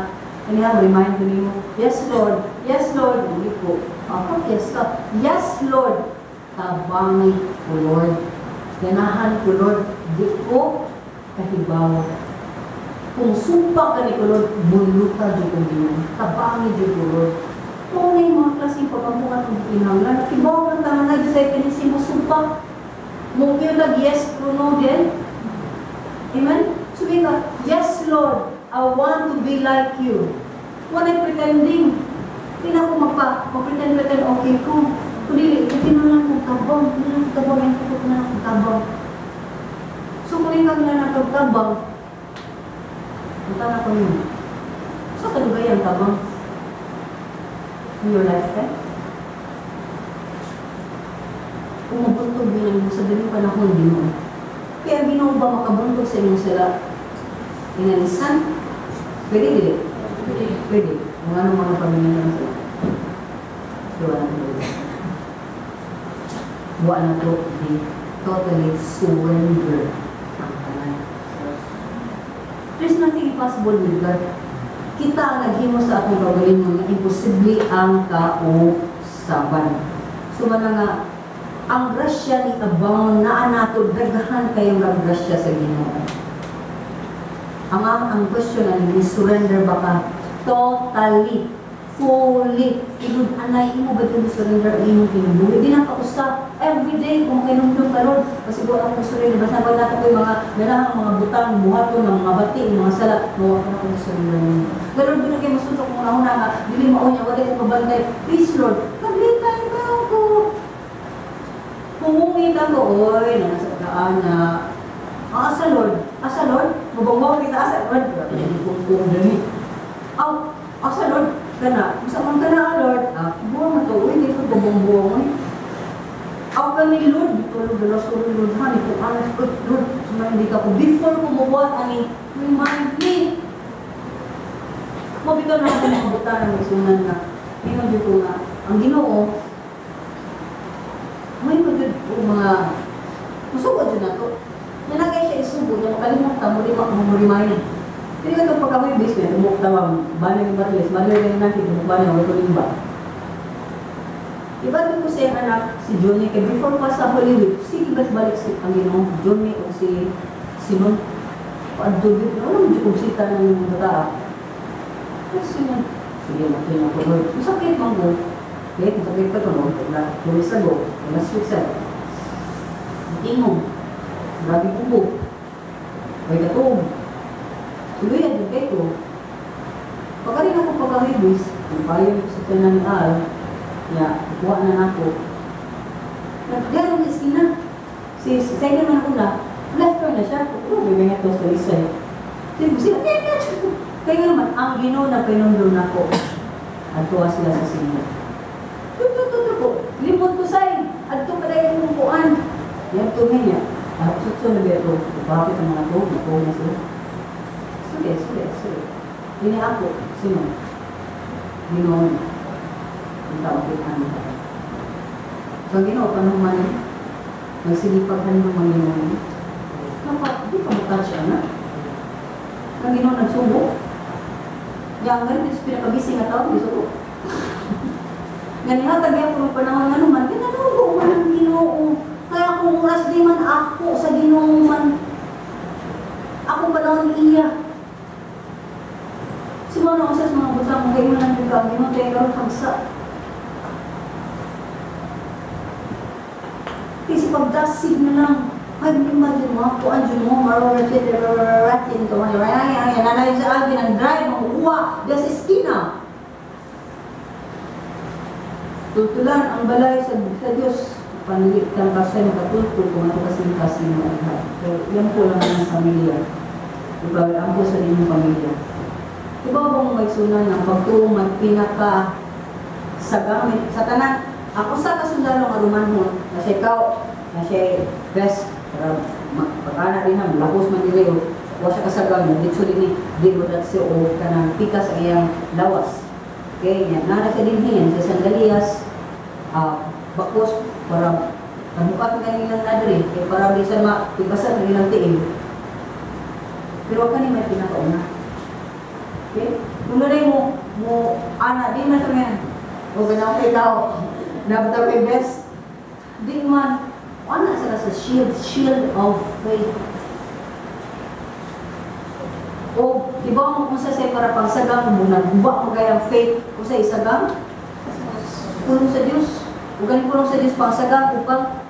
Speaker 1: ngariha, remind ko nimo, "Yes Lord, yes Lord," uli ko, ah, pakyas ka. "Yes Lord, tabangi ko Lord. Ganahan ko Lord, di ko kahibaw. Kung sumpa ka ni ko Lord, buluta jud kong Ginoo. Tabangi jud ko Lord." Mao na yung mga klaseng pagkabuhat ng kinahanglan. Kibaw ng tanan na sa tendency mo sumpa. Mo yung nag-yes or no din. Amen? Sabi ka, "Yes Lord, I want to be like you." Wala pretending. Di na ako magpa-pretend-pretend okay ko. Kung dili, okay na lang kong tabang. Hindi na akong tabang, hindi ko na lang kong tabang. So, kung ikaw na lang kong tabang, punta na ko yun. So, kadugay ang tabang? In your lifetime? Kung mabuntog yun mo sa ganung panahon, Ginoo. Kaya Ginoo ba makabuntog sa inyong sala? Inanisan? Pwede, dili?
Speaker 2: Pwede.
Speaker 1: Pwede. Kung ano mga pamilya lang sila. Diwa na ito. Wa na to di totally surrender ang tanan. There's nothing impossible with God. Kita ang naghimo sa atong kaugalingon nga imposible ang kausaban. So man nga ang grasya ni abound naa nato, daghan kayong ang grasya sa Ginoo. Ang question ani, ni surrender ba ka totally, fully, tinud anay imo ba jud surrender ang imong kinabuhi? Di na kausap every day kung kinumdum ka, Lord, kasi wa ako surrender, basta wala ko mga ganahang mga butang buhaton ng mga bati, mga sala, mo ako na kung surrender nimo. Lord, doon kay musuntok mo na nga dili mao niya, wala ko kabantay. Please, Lord, kaglitan ka ako. Pumungit ako, oy, nasa daan na. Ah, asa Lord, asa Lord, mabangwa kita asa Lord, grabe kung dani. Aw, asa Lord, kana, unsa man kana Lord, ah, buwa man to, uy, di ko babangbuang oy. Aw kami Lord, tulog dala sorry Lord, ha, ni ko anas, Lord, sumay ka ko before ko mubuhat ani, remind me. Mabitaw na ako mga buta ng isunan nga. Ingon jud ko nga, ang Ginoo may magud o mga musugo jud nato. Nya na kay siya isugo, nya makalimot ta mo mo remind. Dili ka itong pagkahoy base niya, tumuk tawang, balay yung batilis, balay yung natin, tumuk balay, wala ko limba. Iba ko sa iyang anak, si Johnny, kay before pa sa Holy Week, sige ba't balik si ang Ginoo, Johnny o si Simon. Paadto gyud, wala mo jud sita ng bata. Ay, Simon, sige, matuloy na ko, Lord. Masakit man ko. Okay, masakit pa to, no? Na, 2 weeks ago, last week sa. Tingog. Grabe ubo. May katuog. Tuluyan yung kay ko. Pagka rin ako pagkahibis, ang payo ko sa tanan ni Al, ya, kuha na nako. Nagdiyan ang iskina. Si Sagan man ako na, left turn na siya. Oh, may mga to sa isa. Sige, sila, kaya, kaya naman, ang Ginoo na pinundol nako. Adtuwa sila sa Simon. Tuto, ko. Limot ko say. Adto pa dahil yung kuan. Yan to niya. Sutso na ba ito? Bakit ang mga to? Nakuha na sila. Sige, sige, sige. Ini ako, sino? Ginoo. Ang tao kay ano ka. So, Ginoo, paano man nagsilipag ng mga Ginoo? Napa, di pa matouch siya na. Ang Ginoo nagsubo. Yang ganun, is pinakabisi nga tao, gisubo. Nga nihatag niya kung panahon nga naman, ginanubo man ang Ginoo. Kaya kung oras di man ako sa Ginoo man, ako panahon iya. Siguro na usas mga butang, kung kayo man ang ka, Ginoo tayo karon hagsa. Kasi pagdasig na lang, ay, imagine mo, ako, andiyan mo, mararatin, nanay sa akin, ang drive, makukuha, das iskina. Tutulan ang balay sa Diyos, panilitan ka siya, makatultul, kung ano kasing kasing mo ang lahat. So, yan po lang ang pamilya. Diba, ang po sa inyong pamilya. Diba bang may sunan ng pagtuo may pinaka sa gamit, sa tanan, ako sa kasundalo nga rumanhon, na siya ikaw, na siya best, para pagkana din na, lakos man nila yun, o siya kasagam, literally ni, di mo dat siya o kanang pika sa iyang lawas. Okay, yan, nara siya din hiyan, sa sandalias, bakos, para nabukat nga nilang nadri, kaya para bisan mapibasan ang ilang tiil. Pero kani may pinakauna. Okay? Kung nanay mo, ana, di man sa mga, o ganaw kay tao, nabutaw kay best, di man, ana sila sa shield, shield of faith. O, iba mo kung sa para pagsagang mo, nagbuba mo kaya ang faith, kung sa isagang, pulong sa Diyos. O galing pulong sa Diyos, pagsagang upang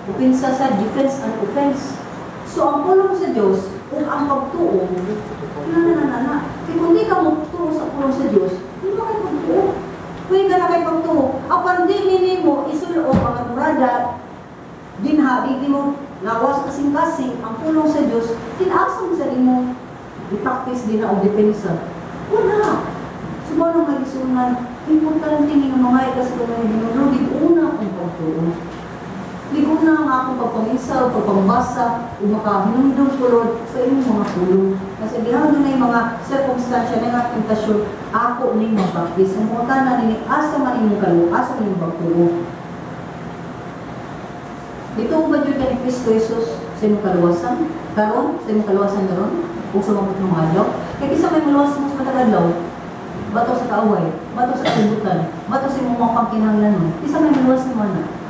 Speaker 1: upinsa sa defense and offense. So, ang pulong sa Diyos, o ang pagtuo, na. Kaya kung di ka magtuo sa pulong sa Diyos, hindi ba kayo magtuo? Pwede ka na kay pagtuo. Apan di nimo isulo ang aturada, dinha, di mo lawas kasing-kasing ang pulong sa Diyos, tinasa mo sa imo i-practice din na og depensa. Wala. Sumalo nga gisunan, importante ni nga mga ka sa kamay Ginoo, una akong pagtuo. Liguna ang akong pagpamisa o pagpambasa o makahinumdum ko, Lord, sa imong mga pulong. Kasi diha doon mga sirkumstansya na nga tentasyon, ako ning mabaktis. Ang mga tanan nini, asa man imong kaluo, asa man imong pagtuo. Dito ba jud ka ni Kristo Jesus sa imong kaluwasan? Karon, sa imong kaluwasan karon? O sa mga mga adlaw? Kay kinsa may maluwas mo sa matag adlaw? Bato sa kaaway, bato sa kalibutan, bato sa imong mga pangkinahanglanon. Kinsa may maluwas mo na.